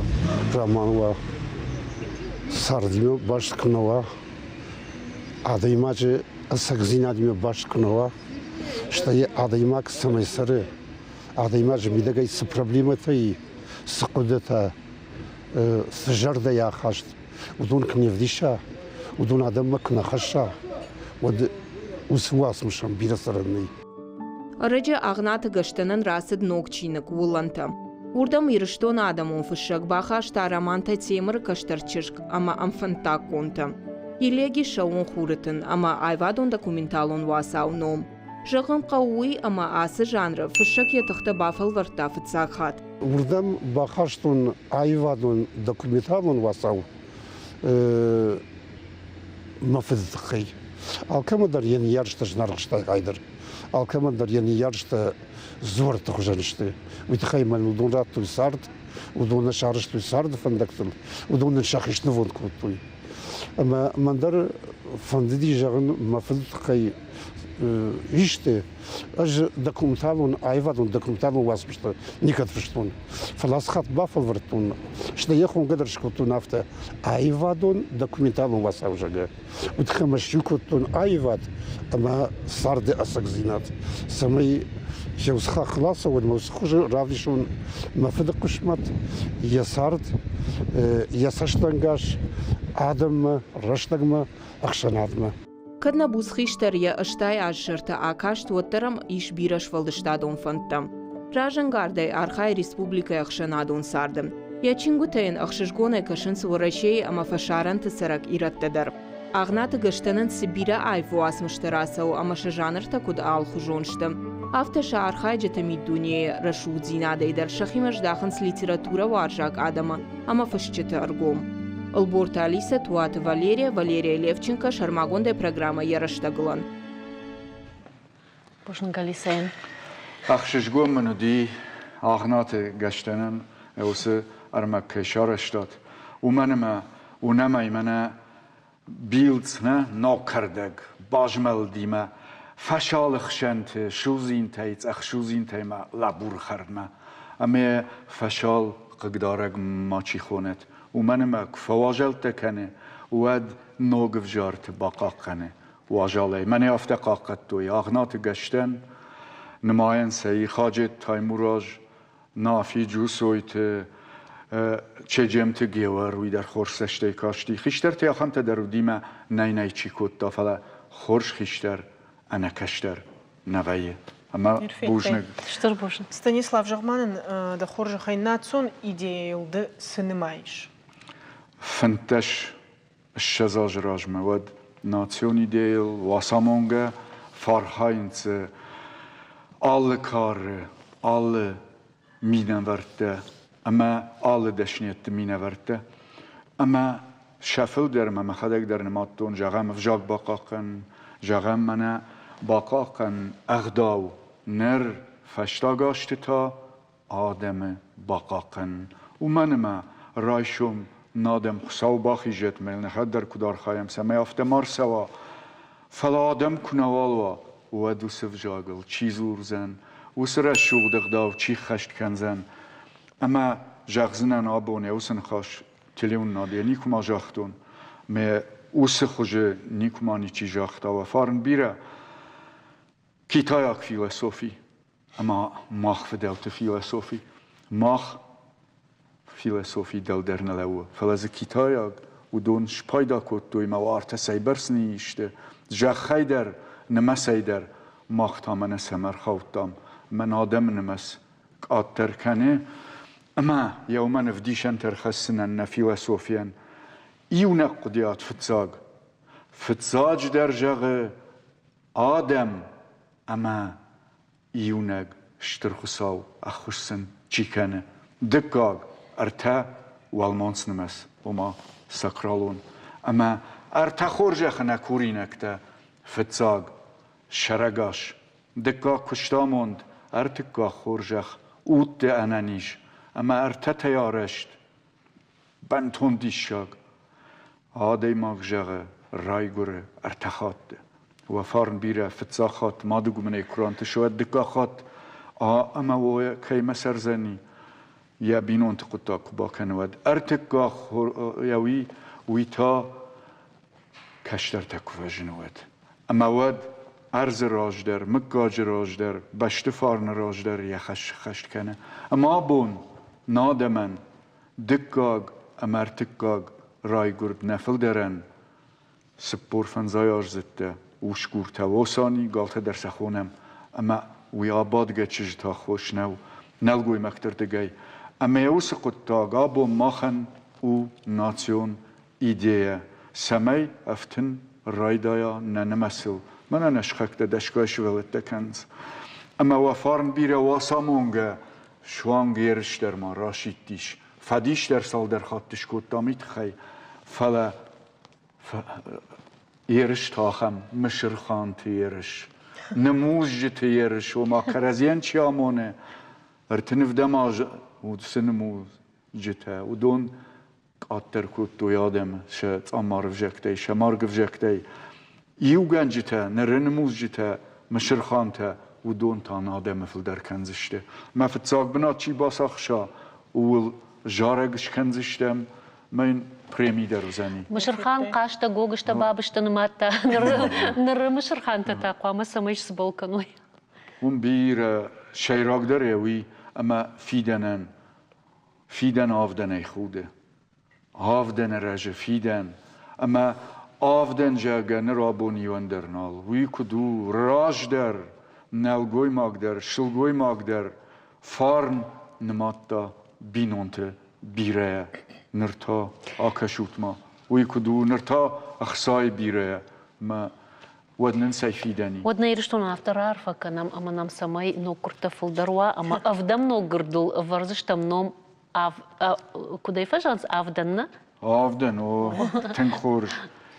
роман уа, цардимӕ баст куы нӕ уа, адӕймаджы ӕцӕгдзинадимӕ баст куы нӕ уа, стӕй адӕймаг цӕмӕй цӕры, адӕймаджы мидӕгӕй цы проблемӕтӕ и, цы хъуыдытӕ, цы зӕрдӕйы ахаст, уыдон куы не вдиса, уыдон адӕммӕ куы нӕ хӕсса, уӕд уыцы уацмысӕн бирӕ цӕрӕн нӕй. Ӕрӕджы Агънаты Гӕстӕнӕн рацыд ног чиныг Уылӕнтӕ. Уырдӕм Ирыстоны адӕмон фыссӕг бахаста романтӕ Темыры кӕстӕр чызг ӕмӕ ӕмфӕнддаггонтӕ. Елеги сӕууон хуры тын ӕмӕ аивадон-документалон уацау Ном. Зӕгъын хъӕуы уый, ӕмӕ ацы жанры фыссӕг йӕ тыхтӕ бафӕлвӕрдта фыццаг хатт. Уырдӕм бахастон аивадон-документалон уацау мӕ фыды тыххӕй. Алкӕмӕн дӕр йӕ ныййарджытӕ зынаргъ сты айдӕр. Алкӕмӕн дӕр йӕ ныййарджытӕ дзуӕртты хуызӕн сты. Уый тыххӕй мӕн уыдон радтой цард, уыдон нӕ сарӕзтой царды фӕндӕгтыл, уыдон нын сӕхи снывонд кодтой. Ӕмӕ мӕн дӕр фӕндыди зӕгъын мӕ фыды тыххӕй исты. Ӕз документалон, аивадон документалон уацмыстӕ никӕд фыстон. Фӕлӕ ацы хатт бафӕлвӕрдтон, стӕй йӕ хонгӕ дӕр скодтон афтӕ, аивадон документалон уацау, зӕгъгӕ. Уый тыххӕй ӕмӕ сиу кодтон аивад ӕмӕ царды ӕцӕгдзинад, цӕмӕй уыцы хаххыл ацӕуон ӕмӕ уыцы хуызы равдисон мӕ фыды хъысмӕт, йӕ цард, йӕ цӕстӕнгас адӕммӕ, рӕстӕгмӕ, ӕхсӕнадмӕ. Кӕд нӕ буц хистӕр йӕ 80 азы сӕрты акаст, уӕддӕр ӕм ис бирӕ сфӕлдыстадон фӕндтӕ. Разӕнгардӕй архайы республикӕйы ӕхсӕнадон царды. Йӕ чингуытӕ йын ӕхсызгонӕй кӕсынц Уӕрӕсейы ӕмӕ фӕсарӕнты цӕрӕг ирӕттӕ дӕр. Агънаты Гӕстӕнӕн цы бирӕ аив уацмыстӕ рацӕуы ӕмӕ сӕ жанртӕ куыд алыхуызон сты, афтӕ сӕ архайджыты миддунейы рӕсугъддзинадӕй дӕр сӕхимӕ здахынц литературӕуарзаг адӕмы ӕмӕ фысджыты ӕргом. Ӕлборты Алисӕ, Туаты Валерия, Валерия Левченко сӕрмагондӕй программӕ йӕ рӕстӕгылӕн. Бузныг, Алисӕйӕн. Ӕхсызгон мын уыди Агънаты Гӕстӕнӕн уыцы ӕрмӕг кӕй сарӕзтат, уымӕн ӕмӕ уынӕм ӕй мӕнӕ билцъ нӕ ног кӕрдӕг базмӕлдимӕ фӕсалы хсӕнты судзинтӕй, цъӕх судзинтӕй ма лӕбуры хӕрдмӕ. Ӕмӕ фӕсал хъыгдарӕг мачи хонӕт, уымӕн ӕмӕ куы фӕуазӕлттӕ кӕны, уӕд ног ӕвзарты бахъахъхъӕны уазалӕй. Мӕнӕ афтӕ хъахъхъӕдтой Агънаты Гӕстӕн, нымайӕн сӕ Хаджет Таймураз, Нафи Джусойты, Чеджемты Геуӕр, уый дӕр хорз цӕстӕй касти. Хистӕртӕ ахӕмтӕ дӕр уыди мӕ нӕй-нӕй чи кодта, фӕлӕ хорз хистӕр ӕнӕ кӕстӕр нӕ вӕййы. Ӕмӕ бузныг. Стыр бузныг. Станислав, зӕгъ-ма нын, дӕ хорзӕхӕй, национ идейӕйыл ды цы нымайыс? 15 20 азы размӕ уӕд национ идейыл уацамонгӕ фархайынц алы кары, алы минӕвӕрттӕ ӕмӕ алы дӕсниӕдты минӕвӕрттӕ. Ӕмӕ сӕ фылдӕр ӕмӕ мӕхӕдӕг дӕр нымадтон, зӕгъӕм, ӕвзаг бахъахъхъӕн, зӕгъӕм, мӕнӕ бахъахъхъӕн ӕгъдау. Ныр фӕстаг азты та адӕмы бахъахъхъӕн. Уымӕн ӕмӕ райсом нӕ адӕм Хуыцау бахизӕд ӕмӕ йыл нӕхӕдӕг дӕр куыд архайӕм, цӕмӕй афтӕ ма рцӕуа. Фӕлӕ адӕм куы нӕуал уа, уӕд уыцы взагыл чи дзурдзӕн, уыцы рӕсугъд ӕгъдау чи ххӕст кӕндзӕн. Ӕмӕ зӕгъдзынӕн абон йӕ уыцы ныхас телеуынынады йӕ никуыма загътон, мӕ уыцы хуызы никуыма ничи загъта, уӕ фарн бирӕ. Китайаг философи ӕмӕ мах фыдӕлты философи. Мах философи дӕлдӕр нӕ лӕууы, фӕлӕ дзы китайаг уыдон спайда кодтой ӕмӕ уартӕ цӕйбӕрц ныйисты, зӕххӕй дӕр, нымӕцӕй дӕр. Мах та мӕнӕ цӕмӕ ӕрхаудтам, мӕн адӕмы нымӕц къаддӕр кӕны ӕмӕ йӕ уымӕн ӕвдисӕнтӕ ӕрхӕссынӕн нӕ философийӕн иунӕг хъуыдыйад фыццаг. Фыццаджыдӕр зӕгъы Адӕм ӕмӕ Иунӕг Стыр Хуыцау ӕххуыс сын чи кӕны. Дыккаг, ӕртӕ уӕлмонц нымӕц, ома сакралон. Ӕмӕ ӕртӕ хорзӕхы нӕ куринӕгтӕ. Фыццаг, сӕрӕгас. Дыккаг, куыстамонд. Ӕртыккаг хорзӕх, удты ӕнӕниз. Ӕмӕ ӕртӕтӕй арӕзт. Бынтон диссаг. Адӕймаг зӕгъы, райгуыры ӕртӕ хатты. Уӕ фарн бирӕ, фыццаг хатт мады гуымынӕй куы рантысы, уӕд дыккаг хатт а ӕмӕ о кӕимӕ цӕрдзӕни, йӕ бинонты хъуыддаг куы бакӕны, уӕд ӕртыккаг йӕ уый, уый та кӕстӕртӕ куы фӕзыны, уӕд. Ӕмӕ уӕд ӕрдзы раз дӕр, мыггаджы раз дӕр, бӕсты фарны раз дӕр йӕ хӕс сыххӕст кӕны. Ӕмӕ абон нӕ адӕмӕн дыккаг ӕмӕ ӕртыккаг райгуырд нӕ фылдӕрӕн 45 аздзыдтӕ усгуртӕ Лосани, галтӕ дӕр сӕ хонӕм, ӕмӕ уый абадгӕ чызджыты аххос нӕу нӕлгоймӕгты рдыгӕй. Ӕмӕ йӕ уыцы хъуыддаг абон махӕн у национ идея, цӕмӕй ӕфтын райдайа нӕ нымӕцыл. Мӕнӕ нӕ сыхӕгтӕ дӕсгай сывӕллӕттӕ кӕнынц. Ӕмӕ уӕ фарн бирӕ уацамонгӕ суанг ерыс дӕр ма расидтис. Фӕдис дӕр цалдӕр хатты скодтам уый тыххӕй, фӕлӕ ерыс та ахӕм Мысырханты ерыс, нымудзджыты ерыс, ома кӕрӕдзийӕн чи амоны, ӕртын ӕвдӕм азы уыцы нымудзджытӕ, уыдон къаддӕр кодтой адӕмы сӕ цъаммар ӕвзӕгтӕй, сӕ марг ӕвзӕгтӕй. Иугӕнджытӕ, ныры нымудзджытӕ, Мысырхантӕ, уыдон та нӕ адӕмы фылдӕр кӕндзысты. Мӕ фыццаг бынат чи бацахса, ууыл зарӕг скӕндзыстӕм, мӕ йын преми дӕр уыдзӕни. Мысырхан хъӕстӕ гогызтӕ бабызтӕ нымадта. Ныры Мысырхантӕ та хъуамӕ цӕмӕй сцыбӕл кӕной? Уым бирӕ сӕйрагдӕр йӕ уый, ӕмӕ фидӕнӕн Фидӕн авдӕнӕй худы. Авдӕны рӕзы фидӕн. Ӕмӕ авдӕн, зӕгъгӕ, ныр абон иуӕн дӕр нал. Уый куыд у, раздӕр нӕлгоймаг дӕр, сылгоймаг дӕр фарн нымадта бинонты бирӕйӕ. Ныр та акӕсут-ма, уый куыд у, ныр та ӕхцайы бирӕйӕ. Мӕ уӕд нын цӕй фидӕн и? Уӕд нӕ Ирыстонӕн афтӕ раарфӕ кӕнӕм, ӕмӕ нӕм цӕмӕй ноггуырдтӕ фылдӕр уа, ӕмӕ ӕвдӕм ноггуырдыл ӕвӕрдзыстӕм ном ав, куыд ӕй фӕзӕгъынц, авдӕн, нӕ? Авдӕн, о, тынг хорз.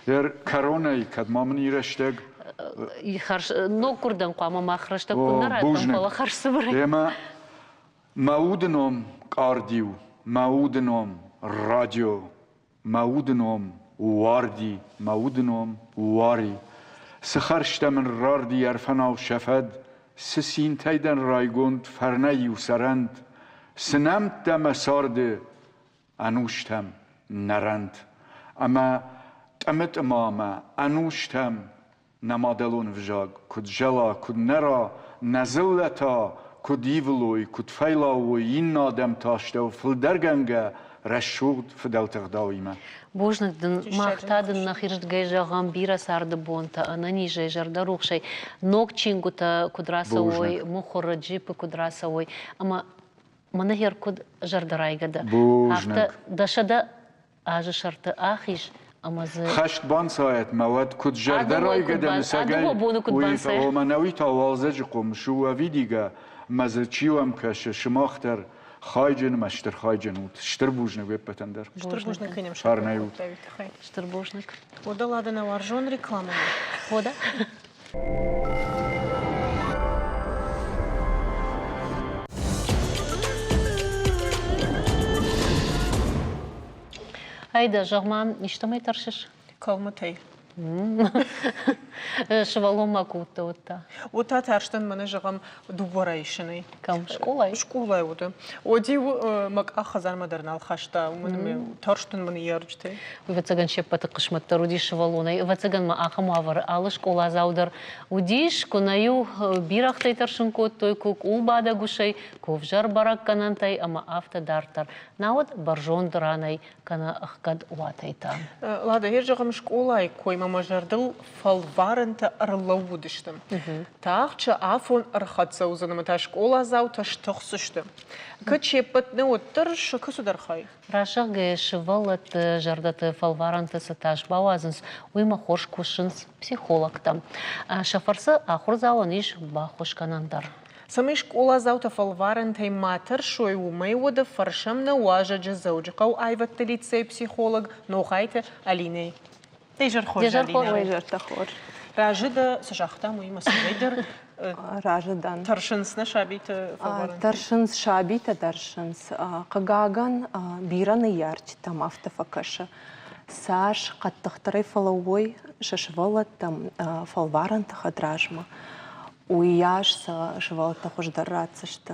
Йӕ кӕронӕй, кӕд ма мын и рӕстӕг? Хӕрз ноггуырдӕн хъуамӕ мах рӕстӕг куы нӕ раттӕм, фӕлӕ хӕрз цыбырӕй. Ӕмӕ мӕ уды ном къардиу, мӕ уды ном радио, Мӕ уды ном Уарди, мӕ уды ном Уари. Цы хӕрзтӕ мын рарди ӕрфӕнау сӕ фӕд, Цы цинтӕй дӕн райгонд, фӕрнӕй-иу цӕрӕнт, Цы нӕмттӕ мӕ царды ӕнустӕм нӕрӕнт. Ӕмӕ тъымы-тъымамӕ ӕнустӕм нӕ мадӕлон ӕвзаг куыд зӕла, куыд нӕра, нӕ дзыллӕтӕ куыд ивылой, куыд фӕйлауой иннӕ адӕмты астӕу фылдӕргӕнгӕ рӕсугъд фыдӕлты ӕгъдауимӕ. Бузныг дын, мах та дын нӕхирдыгӕй зӕгъӕм бирӕ царды бонтӕ, ӕнӕнизӕй, зӕрдӕрухсӕй, ног чингуытӕ куыд рацӕуой, мыхуыры, джиппы куыд рацӕуой, ӕмӕ мӕнӕ куыд зӕрдӕрайгӕ дӕ. Афтӕ дӕ 100 азы сӕрты ахиз ӕмӕ дзы Хӕст банцайӕт мӕ уӕд куыд зӕрдӕрайгӕ дӕ мысӕгӕй, уый ома нӕуи та уалдзӕджы хъомыс у ӕвидигӕ, мӕ дзы чи уӕм кӕсы, сымах дӕр хайджын ӕмӕ стыр хайджын ут. Стыр бузныг уе ппӕтӕн дӕр. Стыр бузныг кӕнӕм. Фӕрнӕй ут. Стыр бузныг. Уӕдӕ Лада нӕ уарзон рекламӕ. Уӕдӕ. Айда, зӕгъ-ма, истӕмӕй тӕрсыс? Кӕлмытӕй. Сывӕллон ма куы уыдтӕ, уӕд та? Уӕд та тарстӕн мӕнӕ, зӕгъӕм, дыууӕ райсынӕй. Кӕм, скъолайы? Скъолайы уыды. Уӕд-иу мӕ къах хӕдзармӕ дӕр нал хаста, уымӕн ӕмӕ тарстӕн мӕ ныййарджытӕй. Ӕвӕццӕгӕн, се ппӕты хъысмӕт дӕр уыдис сывӕллонӕй. Ӕвӕццӕгӕн ма ахӕм уавӕры алы скъоладзау дӕр уыдис, куы нӕ-иу бирӕгътӕй тӕрсын кодтой, куы къулбадӕг усӕй, куы ӕвзӕр бӕрӕггӕнӕнтӕй ӕмӕ афтӕ дарддӕр. Науӕд бӕрзонд ранӕй кӕнӕ ӕхгӕд уатӕй та. Лада, йе зӕгъӕм, скъолайы коймӕ мӕ зӕрдыл фӕлварӕнтӕ ӕрлӕууыдысты. Тагъд сӕ афон ӕрхӕццӕ уыдзӕн ӕмӕ та скъоладзаутӕ стыхсдзысты. Кӕд се ппӕт нӕ, уӕддӕр сӕ кӕцыдӕр хай. Рӕсӕгъгӕ сывӕллӕтты зӕрдӕты фӕлварӕнты цы тас бауадзынц, уыимӕ хорз кусынц психологтӕ. Сӕ фӕрцы ахуырдзауӕн ис баххуыс кӕнӕн дӕр. Цӕмӕй скъоладзаутӕ фӕлварӕнтӕй ма тӕрсой, уымӕй уӕдӕ фӕрсӕм нӕ уазӕджы Дзӕуджыхъӕу аивӕдты лицейы психолог Ногъайты Алинӕйы. Изӕр хорз, Алинӕ. Изӕртӕ хорз. Разы дӕ, цы загътам, уыимӕ цӕмӕйдӕр. Разы дӕн. Тӕрсынц нӕ сабиты фӕлварӕнтӕ? Тӕрсынц, сабитӕ тӕрсынц. Хъыгагӕн, бирӕ ныййарджытӕм афтӕ фӕкӕсы. Цас хъӕддыхдӕрӕй фӕлӕууой сӕ сывӕллӕттӕм фӕлварӕнты хӕдразмӕ, уыйас сӕ сывӕллӕттӕ хуыздӕр ратдзысты.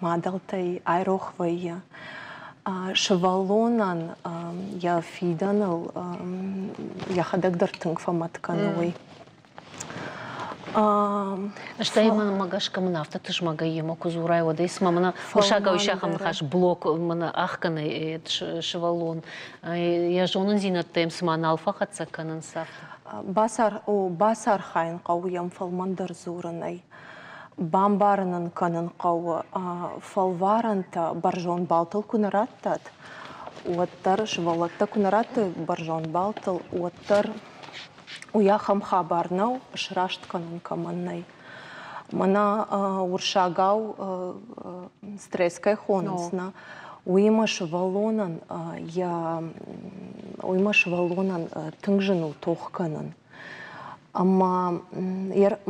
Мадӕлтӕй айрох вӕййы. Сывӕллонӕн йӕ фидӕныл йӕхӕдӕг дӕр тынг фӕмӕт кӕны уый. Стӕй мӕнмӕ гӕсгӕ мын афтӕ тызмӕгӕй йемӕ куы дзурай, уӕд ӕй цыма мӕнӕ уырыссагау ис ахӕм ныхас блок мӕнӕ ӕхгӕны сывӕллон йӕ зонындзинӕдтӕ йӕм цыма нал фӕхӕццӕ кӕнынц афтӕ. Бацархайын хъӕуы йӕм фӕлмӕндӕр дзурынӕй. Бамбарын ын кӕнын хъӕуы, фӕлварӕнтӕ бӕрзонд балтыл куы нӕ раттат, уӕддӕр сывӕллӕттӕ куы нӕ раттой бӕрзонд балтыл, уӕддӕр уый ахӕм хабар нӕу, сраст кӕнын кӕмӕн нӕй. Мӕнӕ уырыссагау стресс кӕй хонынц, нӕ, уыимӕ сывӕллонӕн йӕ уыимӕ сывӕллонӕн тынг зын у тох кӕнын. Ӕмӕ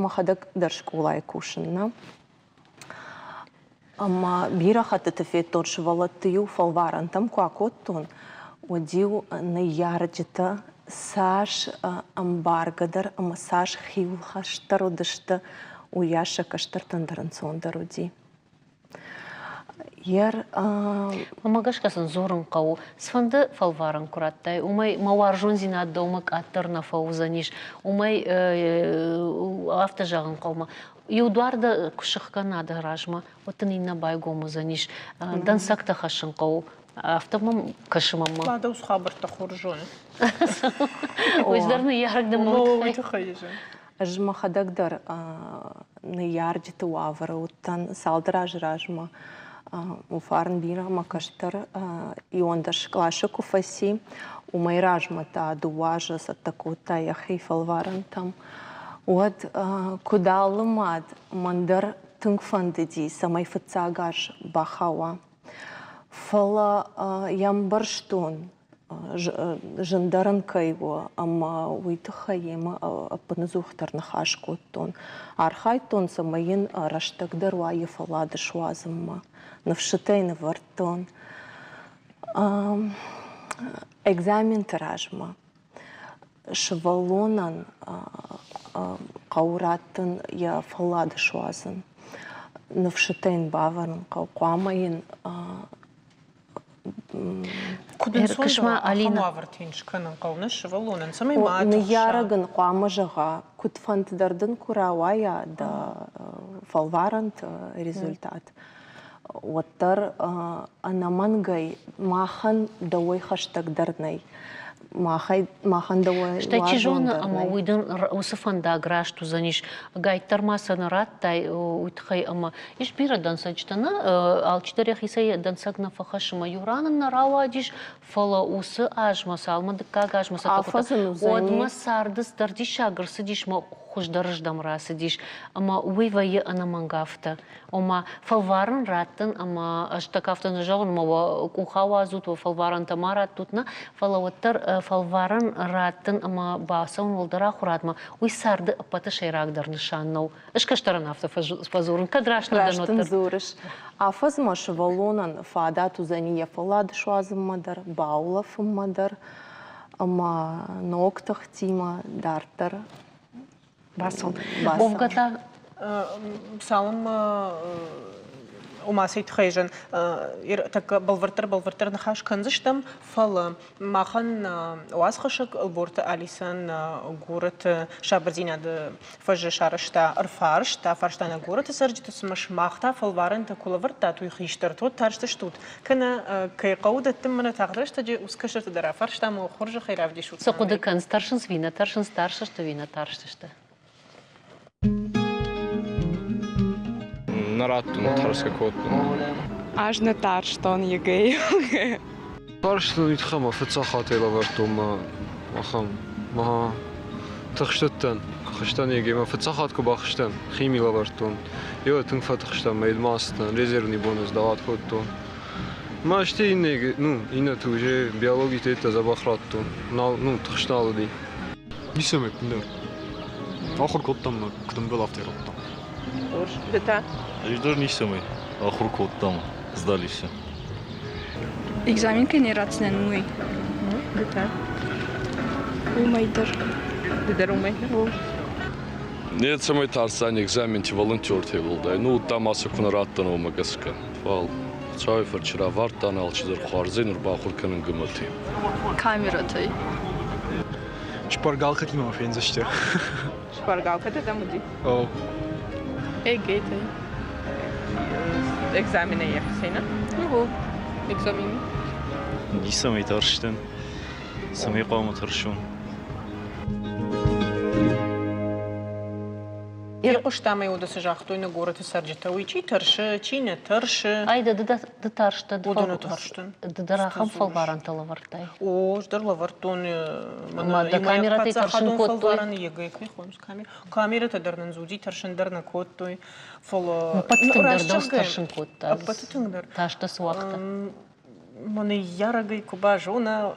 мӕхӕдӕг дӕр скъолайы кусын, нӕ. Ӕмӕ бирӕ хӕттыты федтон сывӕллӕтты-иу фӕлварӕнтӕм куы акодтон, уӕд-иу ныййарджытӕ цас ӕмбаргӕдӕр ӕмӕ цас хиуылхӕстдӕр уыдысты, уыйас сӕ кӕстӕртӕн дӕр ӕнцондӕр уыди. Мӕнмӕ гӕсгӕ сын дзурын хъӕуы, цыфӕнды фӕлварӕн куы радтай, уымӕй мӕ уарзондзинад дӕумӕ къаддӕр нӕ фӕуыдзӕнис, уымӕй афтӕ зӕгъын хъӕуы, иу дуар дӕ куы сыхгӕна дӕ размӕ, уӕд дын иннӕ байгом уыдзӕнис. Дӕнцӕгтӕ хӕссын хъӕуы. Афтӕ мӕм кӕсы мӕнмӕ. Мадӕ уыцы хабӕрттӕ хорз зоны. Уый дӕр ныййарӕг дӕ Уый тыххӕй зын. Ӕз мӕхӕдӕг дӕр ныййарджыты уавӕры уыдтӕн цалдӕр азы размӕ. Фарн бирӕ мӕ кӕстӕр иуӕндӕс къласы куы фӕци, уымӕй размӕ та дыууӕ азы цӕттӕ кодта йӕхи фӕлварӕнтӕм. Уӕд куыд алы мад, мӕн дӕр тынг фӕндыди, цӕмӕй фыццаг аз бахауа. Фӕлӕ йӕ ӕмбӕрстон, зындӕр ын кӕй у, ӕмӕ уый тыххӕй йемӕ ӕппынӕдзухдӕр ныхас кодтон. Архайдтон, цӕмӕй йын рӕстӕг дӕр уа йӕ фӕллад суадзынмӕ. Ныфсытӕ йын ӕвӕрдтон. Экзаменты размӕ сывӕллонӕн хъӕуы раттын йӕ фӕллад суадзын. Ныфсытӕ йын бавӕрын хъӕуы. Хъуамӕ йын Куыд ӕнцондӕр ахӕм уавӕрты йын скӕнын хъӕуы нӕ сывӕллонӕн, цӕмӕй ма атыхса? Ныййарӕг ын хъуамӕ зӕгъа, куыдфӕнды дӕр дын куы рауайа дӕ фӕлварӕнты результат, уӕддӕр ӕнӕмӕнгӕй махӕн дӕуӕй хӕстӕгдӕр нӕй. Махӕн дӕуӕй Стӕй чи зоны, ӕмӕ уый дын уыцы фӕндаг раст уыдзӕнис. Гайддӕр ма сӕ нӕ радтай уый тыххӕй ӕмӕ ис бирӕ дӕнцӕджытӕ, нӕ алчидӕр йӕхицӕй дӕнцӕг нӕ фӕхӕссы ӕмӕ иу ран ын нӕ рауадис, фӕлӕ уыцы азмӕ, цалынмӕ дыккаг азмӕ цӕттӕ кодта, уӕдмӕ царды цыдӕр диссаг ӕрцыдис мӕ хуыздӕрыздӕм рацыдис. Ӕмӕ уый вӕййы ӕнӕмӕнг афтӕ. Ома, фӕлварӕн раттын ӕмӕ ӕз так афтӕ нӕ зӕгъын, ӕмӕ уӕ къух ауадзут, уӕ фӕлварӕнтӕ ма раттут, нӕ, фӕлӕ уӕддӕр фӕлварӕн раттын ӕмӕ бацӕуын уӕлдӕр ахуырадмӕ, уый царды ӕппӕты сӕйрагдӕр нысан нӕу. Ӕз кӕстӕрӕн афтӕ фӕдзурын, кӕд раст нӕ дӕн, Раст ын дзурыс. Афӕдзмӕ сывӕллонӕн фадат уыдзӕни йӕ фӕллад суадзынмӕ дӕр, баулӕфынмӕ дӕр ӕмӕ ног тыхтимӕ дарддӕр Бацӕуын. Уӕвгӕ та цалынмӕ ома цӕй тыххӕй зын тӕккӕ бӕлвырддӕр-бӕлвырддӕр ныхас кӕндзыстӕм, фӕлӕ махӕн уацхӕссӕг Ӕлборты Алисӕн горӕты сабырдзинады фӕзы сарӕзта ӕрфарст, афарста нӕ горӕты цӕрджыты, цымӕ сымах та фӕлварӕнтӕ куы лӕвӕрдтат, уый хистӕрты уӕд тарстыстут, кӕнӕ кӕй хъӕуы дӕттын мӕнӕ тагъд рӕстӕджы уыцы кӕстӕрты дӕр афарстам, хорзӕхӕй равдисут. Цы хъуыды кӕнынц, тӕрсынц ӕви нӕ тӕрсынц, тарстысты ӕви нӕ тарстысты? Нӕ радтон, тӕрсгӕ кодтон. Ӕз нӕ тарстон ЕГЭ-йы. Тарстон уый тыххӕй ӕмӕ фыццаг хатт лӕвӕрдтон мӕ ахӕм мӕ тыхстыдтӕн. Хызтӕн ЕГЭ-мӕ фыццаг хатт куы бахызтӕн, хими лӕвӕрдтон. Еуӕ тынг фӕтыхстӕн, мӕ ма ацыдтӕн, резервный бон сдавать кодтон. Ма стӕй иннӕ, ну, иннӕты уже биологийы теттӕ дзӕбӕх радтон. Нал, ну, тыхст нал уыди. Ницӕмӕй ӕппындӕр. Ахуыр кодтам ӕмӕ куыд ӕмбӕлы, афтӕ радтам. Хорз. Ды та? Ӕз дӕр ницӕмӕй ахуыр кодтам, сдали все. Экзамен кӕй не ратдзынӕн, уый. Ды та? Уымӕй дӕр. Ды дӕр уымӕй дӕр? Нецӕмӕй тарстӕн экзаменти волонтертӕй уӕлдай. Ну, удта ма сӕ ку нӕ раттан, уомӕ гӕсгӕ. Фал Хуцауи фӕрци равардтан алчидӕр хуарзӕй нур бахур кӕнун гумӕти. Камерӕтӕй. Шпаргалкӕтимӕ фендзысты. Шпаргалкӕтӕ дӕм уыди? О. ЕГЭ-тӕй. Экзаменӕй йӕхицӕй, нӕ? Ого, экзамен. Ницӕмӕй тарстӕн. Цӕмӕй хъуамӕ тӕрсон? Фехъуыстам ӕй, уыды цы загътой нӕ горӕты цӕрджытӕ, уый чи тӕрсы, чи нӕ тӕрсы. Ай, ды ды тарстӕ, Уыдоны тарстӕн. Ды дӕр ахӕм фӕлварӕнтӕ лӕвӕрдтай? О, ӕз дӕр лӕвӕрдтон. Ӕмӕ дӕ камерӕтӕй тӕрсын кодтой? ЕГЭ кӕй хонынц камерӕ. Камерӕтӕ дӕр нын дзуди тӕрсын дӕр нӕ кодтой. Фӕлӕ Ӕппӕты тынгдӕр дӕу тӕрсын кодта? Ӕппӕты тынгдӕр. Тас дӕ цы уагъта? Мӕ ныййарӕгӕй куы базона,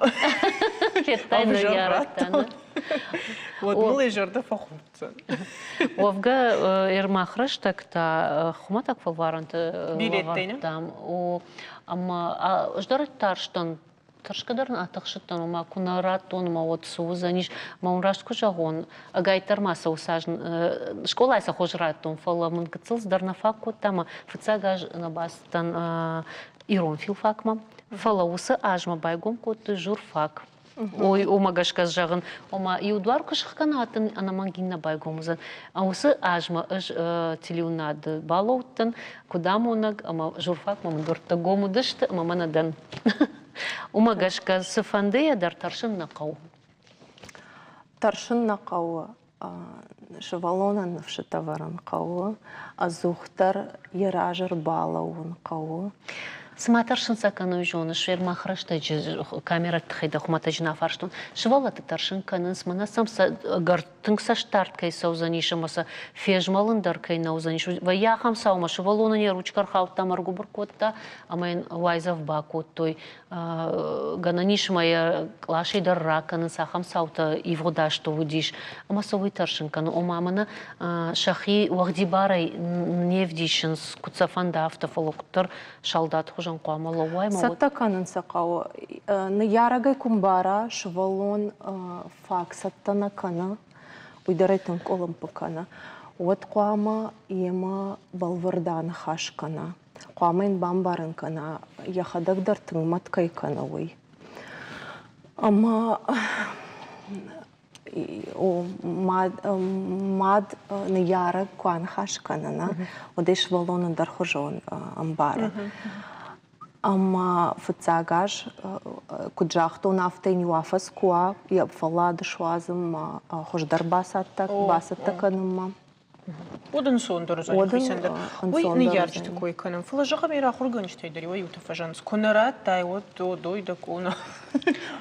Федтай ныййарӕгтӕ, нӕ? Уӕд мыл йӕ зӕрдӕ фӕхуддзӕн. Уӕвгӕ, ӕрмах рӕстӕг та хуымӕтӕг фӕлварӕнты лӕвӕрдтам. Ӕмӕ ӕз дӕр тарстӕн, тӕрсгӕ дӕр атыхсыдтӕн, ома куы нӕ радтон, ӕмӕ уӕд цы уыдзӕнис. Мӕ уын раст куы зӕгъон, ӕгайтдӕр ма сӕ уыцы аз скъолайы сӕ хорз радтон, фӕлӕ мын гыццыл цыдӕр нӕ фаг кодта ӕмӕ фыццаг аз нӕ бацыдтӕн ирон филфакмӕ, фӕлӕ уыцы азмӕ байгом кодтой журфак. Ой, уымӕ гӕсгӕ зӕгъын, ома иу дуар куы сыхгӕнат, ӕнӕмӕнг иннӕ байгом уыдзӕн. Уыцы азмӕ ӕз телеуынады балӕудтӕн, куыд амонӕг, ӕмӕ журфакмӕ мын дуӕрттӕ гом уыдысты, ӕмӕ мӕнӕ дӕн. Уымӕ гӕсгӕ цыфӕндыйӕ дӕр тӕрсын нӕ хъӕуы. Тӕрсын нӕ хъӕуы. Сывӕллонӕн ныфсытӕ ӕвӕрын хъӕуы, ӕдзухдӕр йӕ разы ӕрбалӕууын хъӕуы. Цыма тӕрсын сӕ кӕной зоныс, мах рӕстӕджы камерӕты тыххӕй дӕ хуымӕтӕджы нӕ афарстон. Сывӕллӕтты тӕрсын кӕнынц, мӕнӕ сӕм сӕ ӕгӕр тынг цӕстдард кӕй цӕудзӕнис ӕмӕ сӕ фезмӕлын дӕр кӕй нӕ уыдзӕнис. Вӕййы ахӕм цау, ӕмӕ сывӕллонӕн йӕ ручкӕ ӕрхаудта ӕмӕ ӕргуыбыр кодта ӕмӕ йын уайдзӕф бакодтой. Гӕнӕн ис ӕмӕ йӕ къласӕй дӕр ракӕнынц, ахӕм цаутӕ ивгъуыд азты уыдис. Ӕмӕ сӕ уый тӕрсын кӕны, ома мӕнӕ сӕхи уӕгъдибарӕй не вдисынц, куыд сӕ фӕнда, афтӕ, фӕлӕ куыддӕр салдаты хуызӕн хъуамӕ лӕууай. Цӕттӕ кӕнын сӕ хъӕуы. Ныййарӕгӕй куы мбара, сывӕллон фаг цӕттӕ нӕ кӕны, уый дӕр ӕй тынг къуылымпы кӕны, уӕд хъуамӕ йемӕ бӕлвырд аныхас кӕна. Хъуамӕ йын бамбарын кӕна, йӕхӕдӕг дӕр тынг мӕт кӕй кӕны, уый. Ӕмӕ мад ныййарӕг куы аныхас кӕны, нӕ, уӕд ӕй сывӕллон ӕндӕрхуызон ӕмбары. Ӕмӕ фыццаг аз, куыд загътон, афтӕ йын иу афӕдз куы уа, йӕ фӕллад суадзынмӕ, хуыздӕр бацӕттӕ кӕнынмӕ. Уӕд ӕнцондӕр уыдзӕн хицӕн дӕр. Уый ныййарджыты кой кӕнӕм, фӕлӕ зӕгъӕм, йӕ ахуыргӕнджытӕй дӕр иуӕй-иутӕ фӕзӕгъынц, куы нӕ радтай, уӕд дой дӕ къона.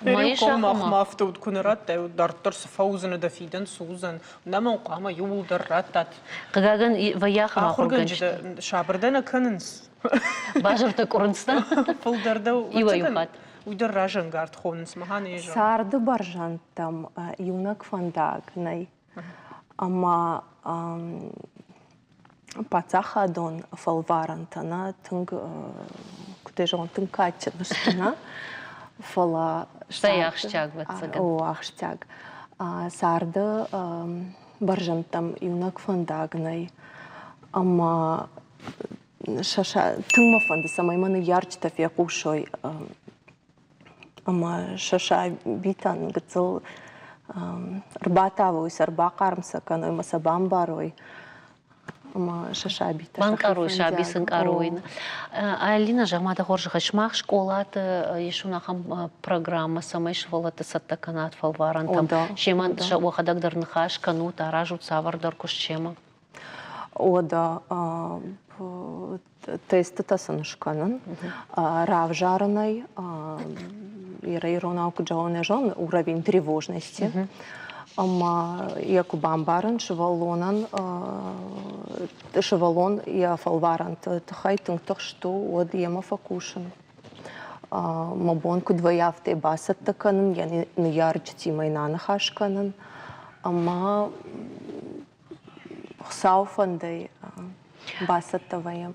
Мах афтӕ уыд, куы нӕ радтай, уӕд дарддӕр цы фӕуыдзӕн, дӕ фидӕн цы уыдзӕн, нӕ мӕн хъуамӕ иууылдӕр раттат. Хъыгагӕн, вӕййы ахӕм ахуыргӕнджытӕ. Сабыр дӕ нӕ кӕнынц. Базыртӕ къуырынц дӕ. Фылдӕр дӕ иуӕй-иу хатт. Уый дӕр разӕнгард хонынц, махӕн ӕй зӕгъ. Царды бӕрзӕндтӕм иунӕг фӕндаг нӕй. Ӕмӕ паддзахадон фӕлварӕнтӕ нӕ тынг, куыд ӕй зӕгъон, тынг кадджын сты, нӕ? Фӕлӕ Стӕй ахсджиаг, ӕвӕццӕгӕн. О, ахсджиаг. Царды бӕрзӕндтӕм иунӕг фӕндаг нӕй. Ӕмӕ тынг мӕ фӕнды, цӕмӕй мӕ ныййарджытӕ фехъусой ӕмӕ сӕ сабитӕн гыццыл ӕрбатавой сӕ, ӕрбахъарм сӕ кӕной ӕмӕ сӕ бамбарой ӕмӕ сӕ сабитӕ Банкъарой, саби сын къарой. Алина, зӕгъ-ма дӕ хорзӕхӕй, сымах скъолаты ис уын ахӕм программӕ, цӕмӕй сывӕллӕтты цӕттӕ кӕнат фӕлварӕнтӕм? Семӕ уӕхӕдӕг дӕр ныхас кӕнут, аразут цавӕрдӕр куыст семӕ? Уӕдӕ тестытӕ сын скӕнын, равзарынӕй, иронау куыд зӕгъон, нӕ зонын, уровень тревожности. Ӕмӕ йӕ куы бамбарын, сывӕллонӕн сывӕллон йӕ фӕлварӕнты тыххӕй тынг тыхст у, уӕд йемӕ фӕкусын. Мӕ бон куыд вӕййы, афтӕ бацӕттӕ кӕнын, йӕ ныййарджытимӕ йын аныхас кӕнын. Ӕмӕ Хуыцауы фӕндӕй. Бацӕттӕ вӕййӕм.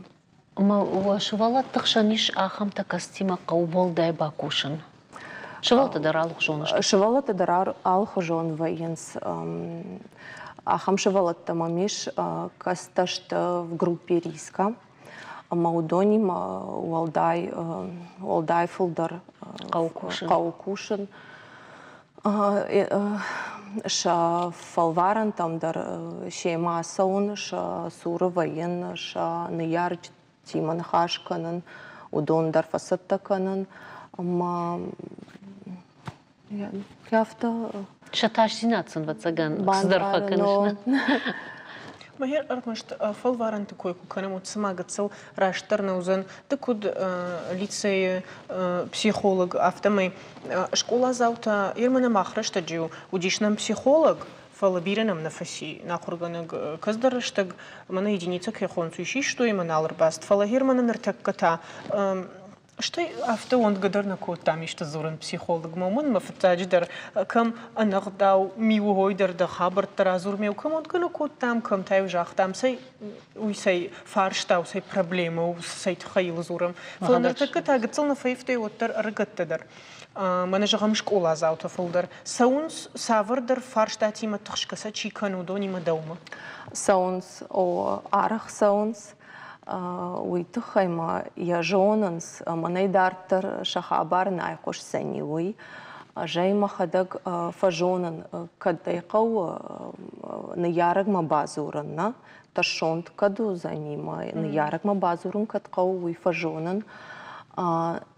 Ӕмӕ уӕ сывӕллӕтты хсӕн ис ахӕмтӕ, кӕцытимӕ хъӕуы уӕлдай бакусын? Сывӕллӕттӕ дӕр алыхуызон сты? Сывӕллӕттӕ дӕр алыхуызон вӕййынц. Ахӕм сывӕллӕттӕ мӕм ис, кӕцытӕ сты в группе риска. Ӕмӕ уыдонимӕ уӕлдай, уӕлдай фылдӕр хъӕуы кусын. Сӕ фӕлварӕнтӕм дӕр семӕ ацӕуын, сӕ цуры вӕййын, сӕ ныййарджытимӕ ныхас кӕнын, уыдон дӕр фӕцӕттӕ кӕнын. Ӕмӕ афтӕ. Сӕ тасдзинад сын, ӕвӕццӕгӕн, цыдӕр фӕкӕныс, нӕ? Мӕхер ӕрмӕст фӕлварӕнты кой куы кӕнӕм, уӕд цыма гыццыл растдӕр нӕ уыдзӕн. Ды куыд лицейы психолог, афтӕмӕй скъоладзаутӕ, ермӕ мах рӕстӕджы уыдис нӕм психолог, фӕлӕ бирӕ нӕм нӕ фӕци нӕ ахуыргӕнӕг. Кӕцыдӕр рӕстӕг мӕнӕ единицӕ кӕй хонынц, уый систой ӕмӕ нал ӕрбацыд. Фӕлӕ Германы ныртӕккӕ та Стӕй афтӕ уӕндгӕ дӕр нӕ кодтам исты дзурын психологмӕ, уымӕн ӕмӕ фыццаджыдӕр кӕм ӕнӕгъдау миугой дӕр дӕ хабӕрттӕ радзурмӕ кӕм уӕндгӕ нӕ кодтам, кӕм та-иу загътам, цӕй уый цӕй фарста у, цӕй проблемӕ у, цӕй тыххӕй йыл дзурӕм. Фӕлӕ ныртӕккӕ та гыццыл нӕ фӕивтой уӕддӕр ӕрыгӕттӕ дӕр. Мӕнӕ зӕгъӕм, скъоладзаутӕ фылдӕр цӕуынц цавӕрдӕр фарстатимӕ тыхсгӕ сӕ чи кӕны, уыдонимӕ дӕумӕ? Цӕуынц, о, арӕх цӕуынц. Уый тыххӕй ма йӕ зонынц, мӕнӕй дарддӕр сӕ хабар нӕ айхъуысдзӕни, уый. Ӕз ӕй мӕхӕдӕг фӕзонын, кӕд ӕй хъӕуы ныййарӕгмӕ бадзурын, нӕ? Тӕссонд кӕд уыдзӕни, мӕ ныййарӕгмӕ бадзурын кӕд хъӕуы, уый фӕзонын.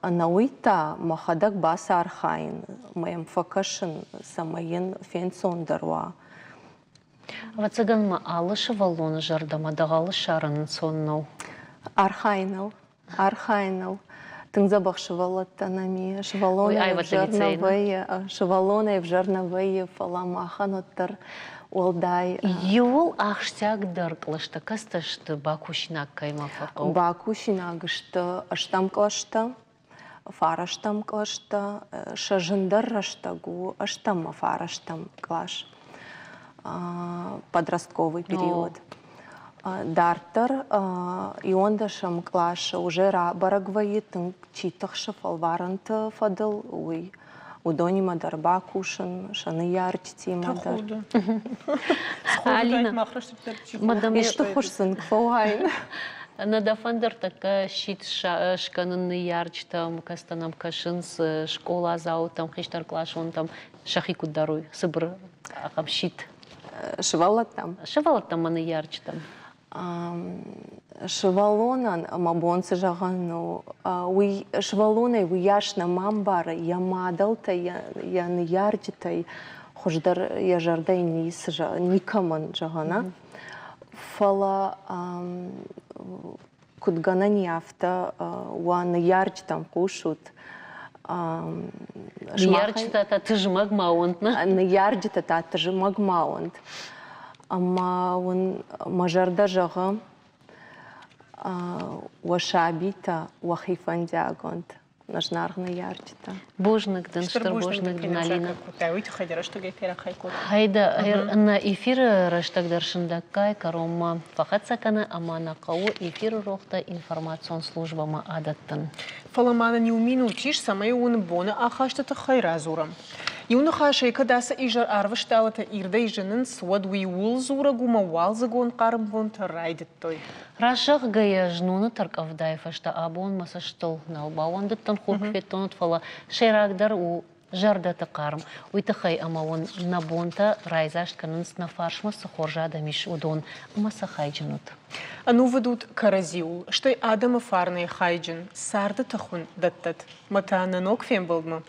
Ӕнӕуый та мӕхӕдӕг бацархайын, мӕ йӕм фӕкӕсын, цӕмӕй йын фенцондӕр уа. Ӕвӕццӕгӕн ма алы сывӕллоны зӕрдӕмӕ дӕгъӕл ссарын ӕнцон нӕу. Архайыныл, архайыныл. Тынг дзӕбӕх сывӕллӕттӕ нӕм и. Сывӕллонӕй ӕвзӕр нӕ вӕййы, сывӕллонӕй ӕвзӕр нӕ вӕййы, фӕлӕ махӕн уӕддӕр уӕлдай. Иууыл ахсджиагдӕр кълӕстӕ кӕцытӕ сты бакусинаг кӕимӕ фӕхъӕуы? Бакусинаг сты ӕстӕм кълӕстӕ, фарӕстӕм кълӕстӕ, сӕ зындӕр рӕстӕг у ӕстӕммӕ фарӕстӕм кълас, подростковый период. Дарддӕр иуӕндӕсӕм къласы уже рабӕрӕг вӕййы тынг чи тыхсы фӕлварӕнты фӕдыл, уый. Уыдонимӕ дӕр бакусын, сӕ ныййарджытимӕ дӕр. Алина, исты хуыз сын куы фӕуаин. Нӕ дӕ фӕнды ӕртӕккӕ сидт скӕнын ныййарджытӕм, кӕцытӕ нӕм кӕсынц, скъоладзаутӕм, хистӕркъласонтӕм, сӕхи куыд дарой, цыбыр ахӕм сидт. Сывӕллӕттӕм? Сывӕллӕттӕм ӕмӕ ныййарджытӕм. Сывӕллонӕн мӕ бон цы зӕгъын у, уый сывӕллонӕй уыйас нӕма ӕмбары йӕ мадӕлтӕй, йӕ ныййарджытӕй хуыздӕр йӕ зӕрдӕйы ницы никӕмӕн зӕгъӕн. Фӕлӕ куыд гӕнӕн и, афтӕ уӕ ныййарджытӕм хъусут. Ныййарджытӕ та тызмӕг ма уӕнт, нӕ? Ныййарджытӕ та тызмӕг ма уӕнт. Ӕмӕ уын мӕ зӕрдӕ зӕгъы, уӕ сабитӕ уӕхи фӕндиаг уӕнт, нӕ зынаргъ ныййарджытӕ. Бузныг дын, стыр бузныг дын, Алина. Уый тыххӕй дӕ рӕстӕгӕй кӕй рахай кодтай. Хайда, нӕ эфиры рӕстӕг дӕр сындӕггай кӕронмӕ фӕхӕццӕ кӕны ӕмӕ нӕ хъӕуы эфиры рохтӕ информацион службӕмӕ адӕттын. Фӕлӕ ма нын иу минут ис, цӕмӕй уын боны ахасты тыххӕй радзурӕм. Иу ныхасӕй, кӕд ацы изӕр арвыстъалытӕ ирдӕй зынынц, уӕд уый ууыл дзурӕг у, ӕмӕ уалдзыгон хъарм бонтӕ райдыдтой. Раст зӕгъгӕйӕ, зноны тӕркъӕвдайы фӕстӕ абон мӕ цӕстыл нал баууӕндыдтӕн хур куы федтон, фӕлӕ сӕйрагдӕр у зӕрдӕты хъарм. Уый тыххӕй ӕмӕ уын нӕ бонтӕ райдзаст кӕнынц нӕ фарсмӕ цы хорз адӕм ис, уыдон ӕмӕ сӕ хайджын ут. Ӕнувыд ут кӕрӕдзиуыл, стӕй адӕмы фарнӕй хайджын, царды тых уын дӕттӕд. Мӕ та нӕ ног фембӕлдмӕ.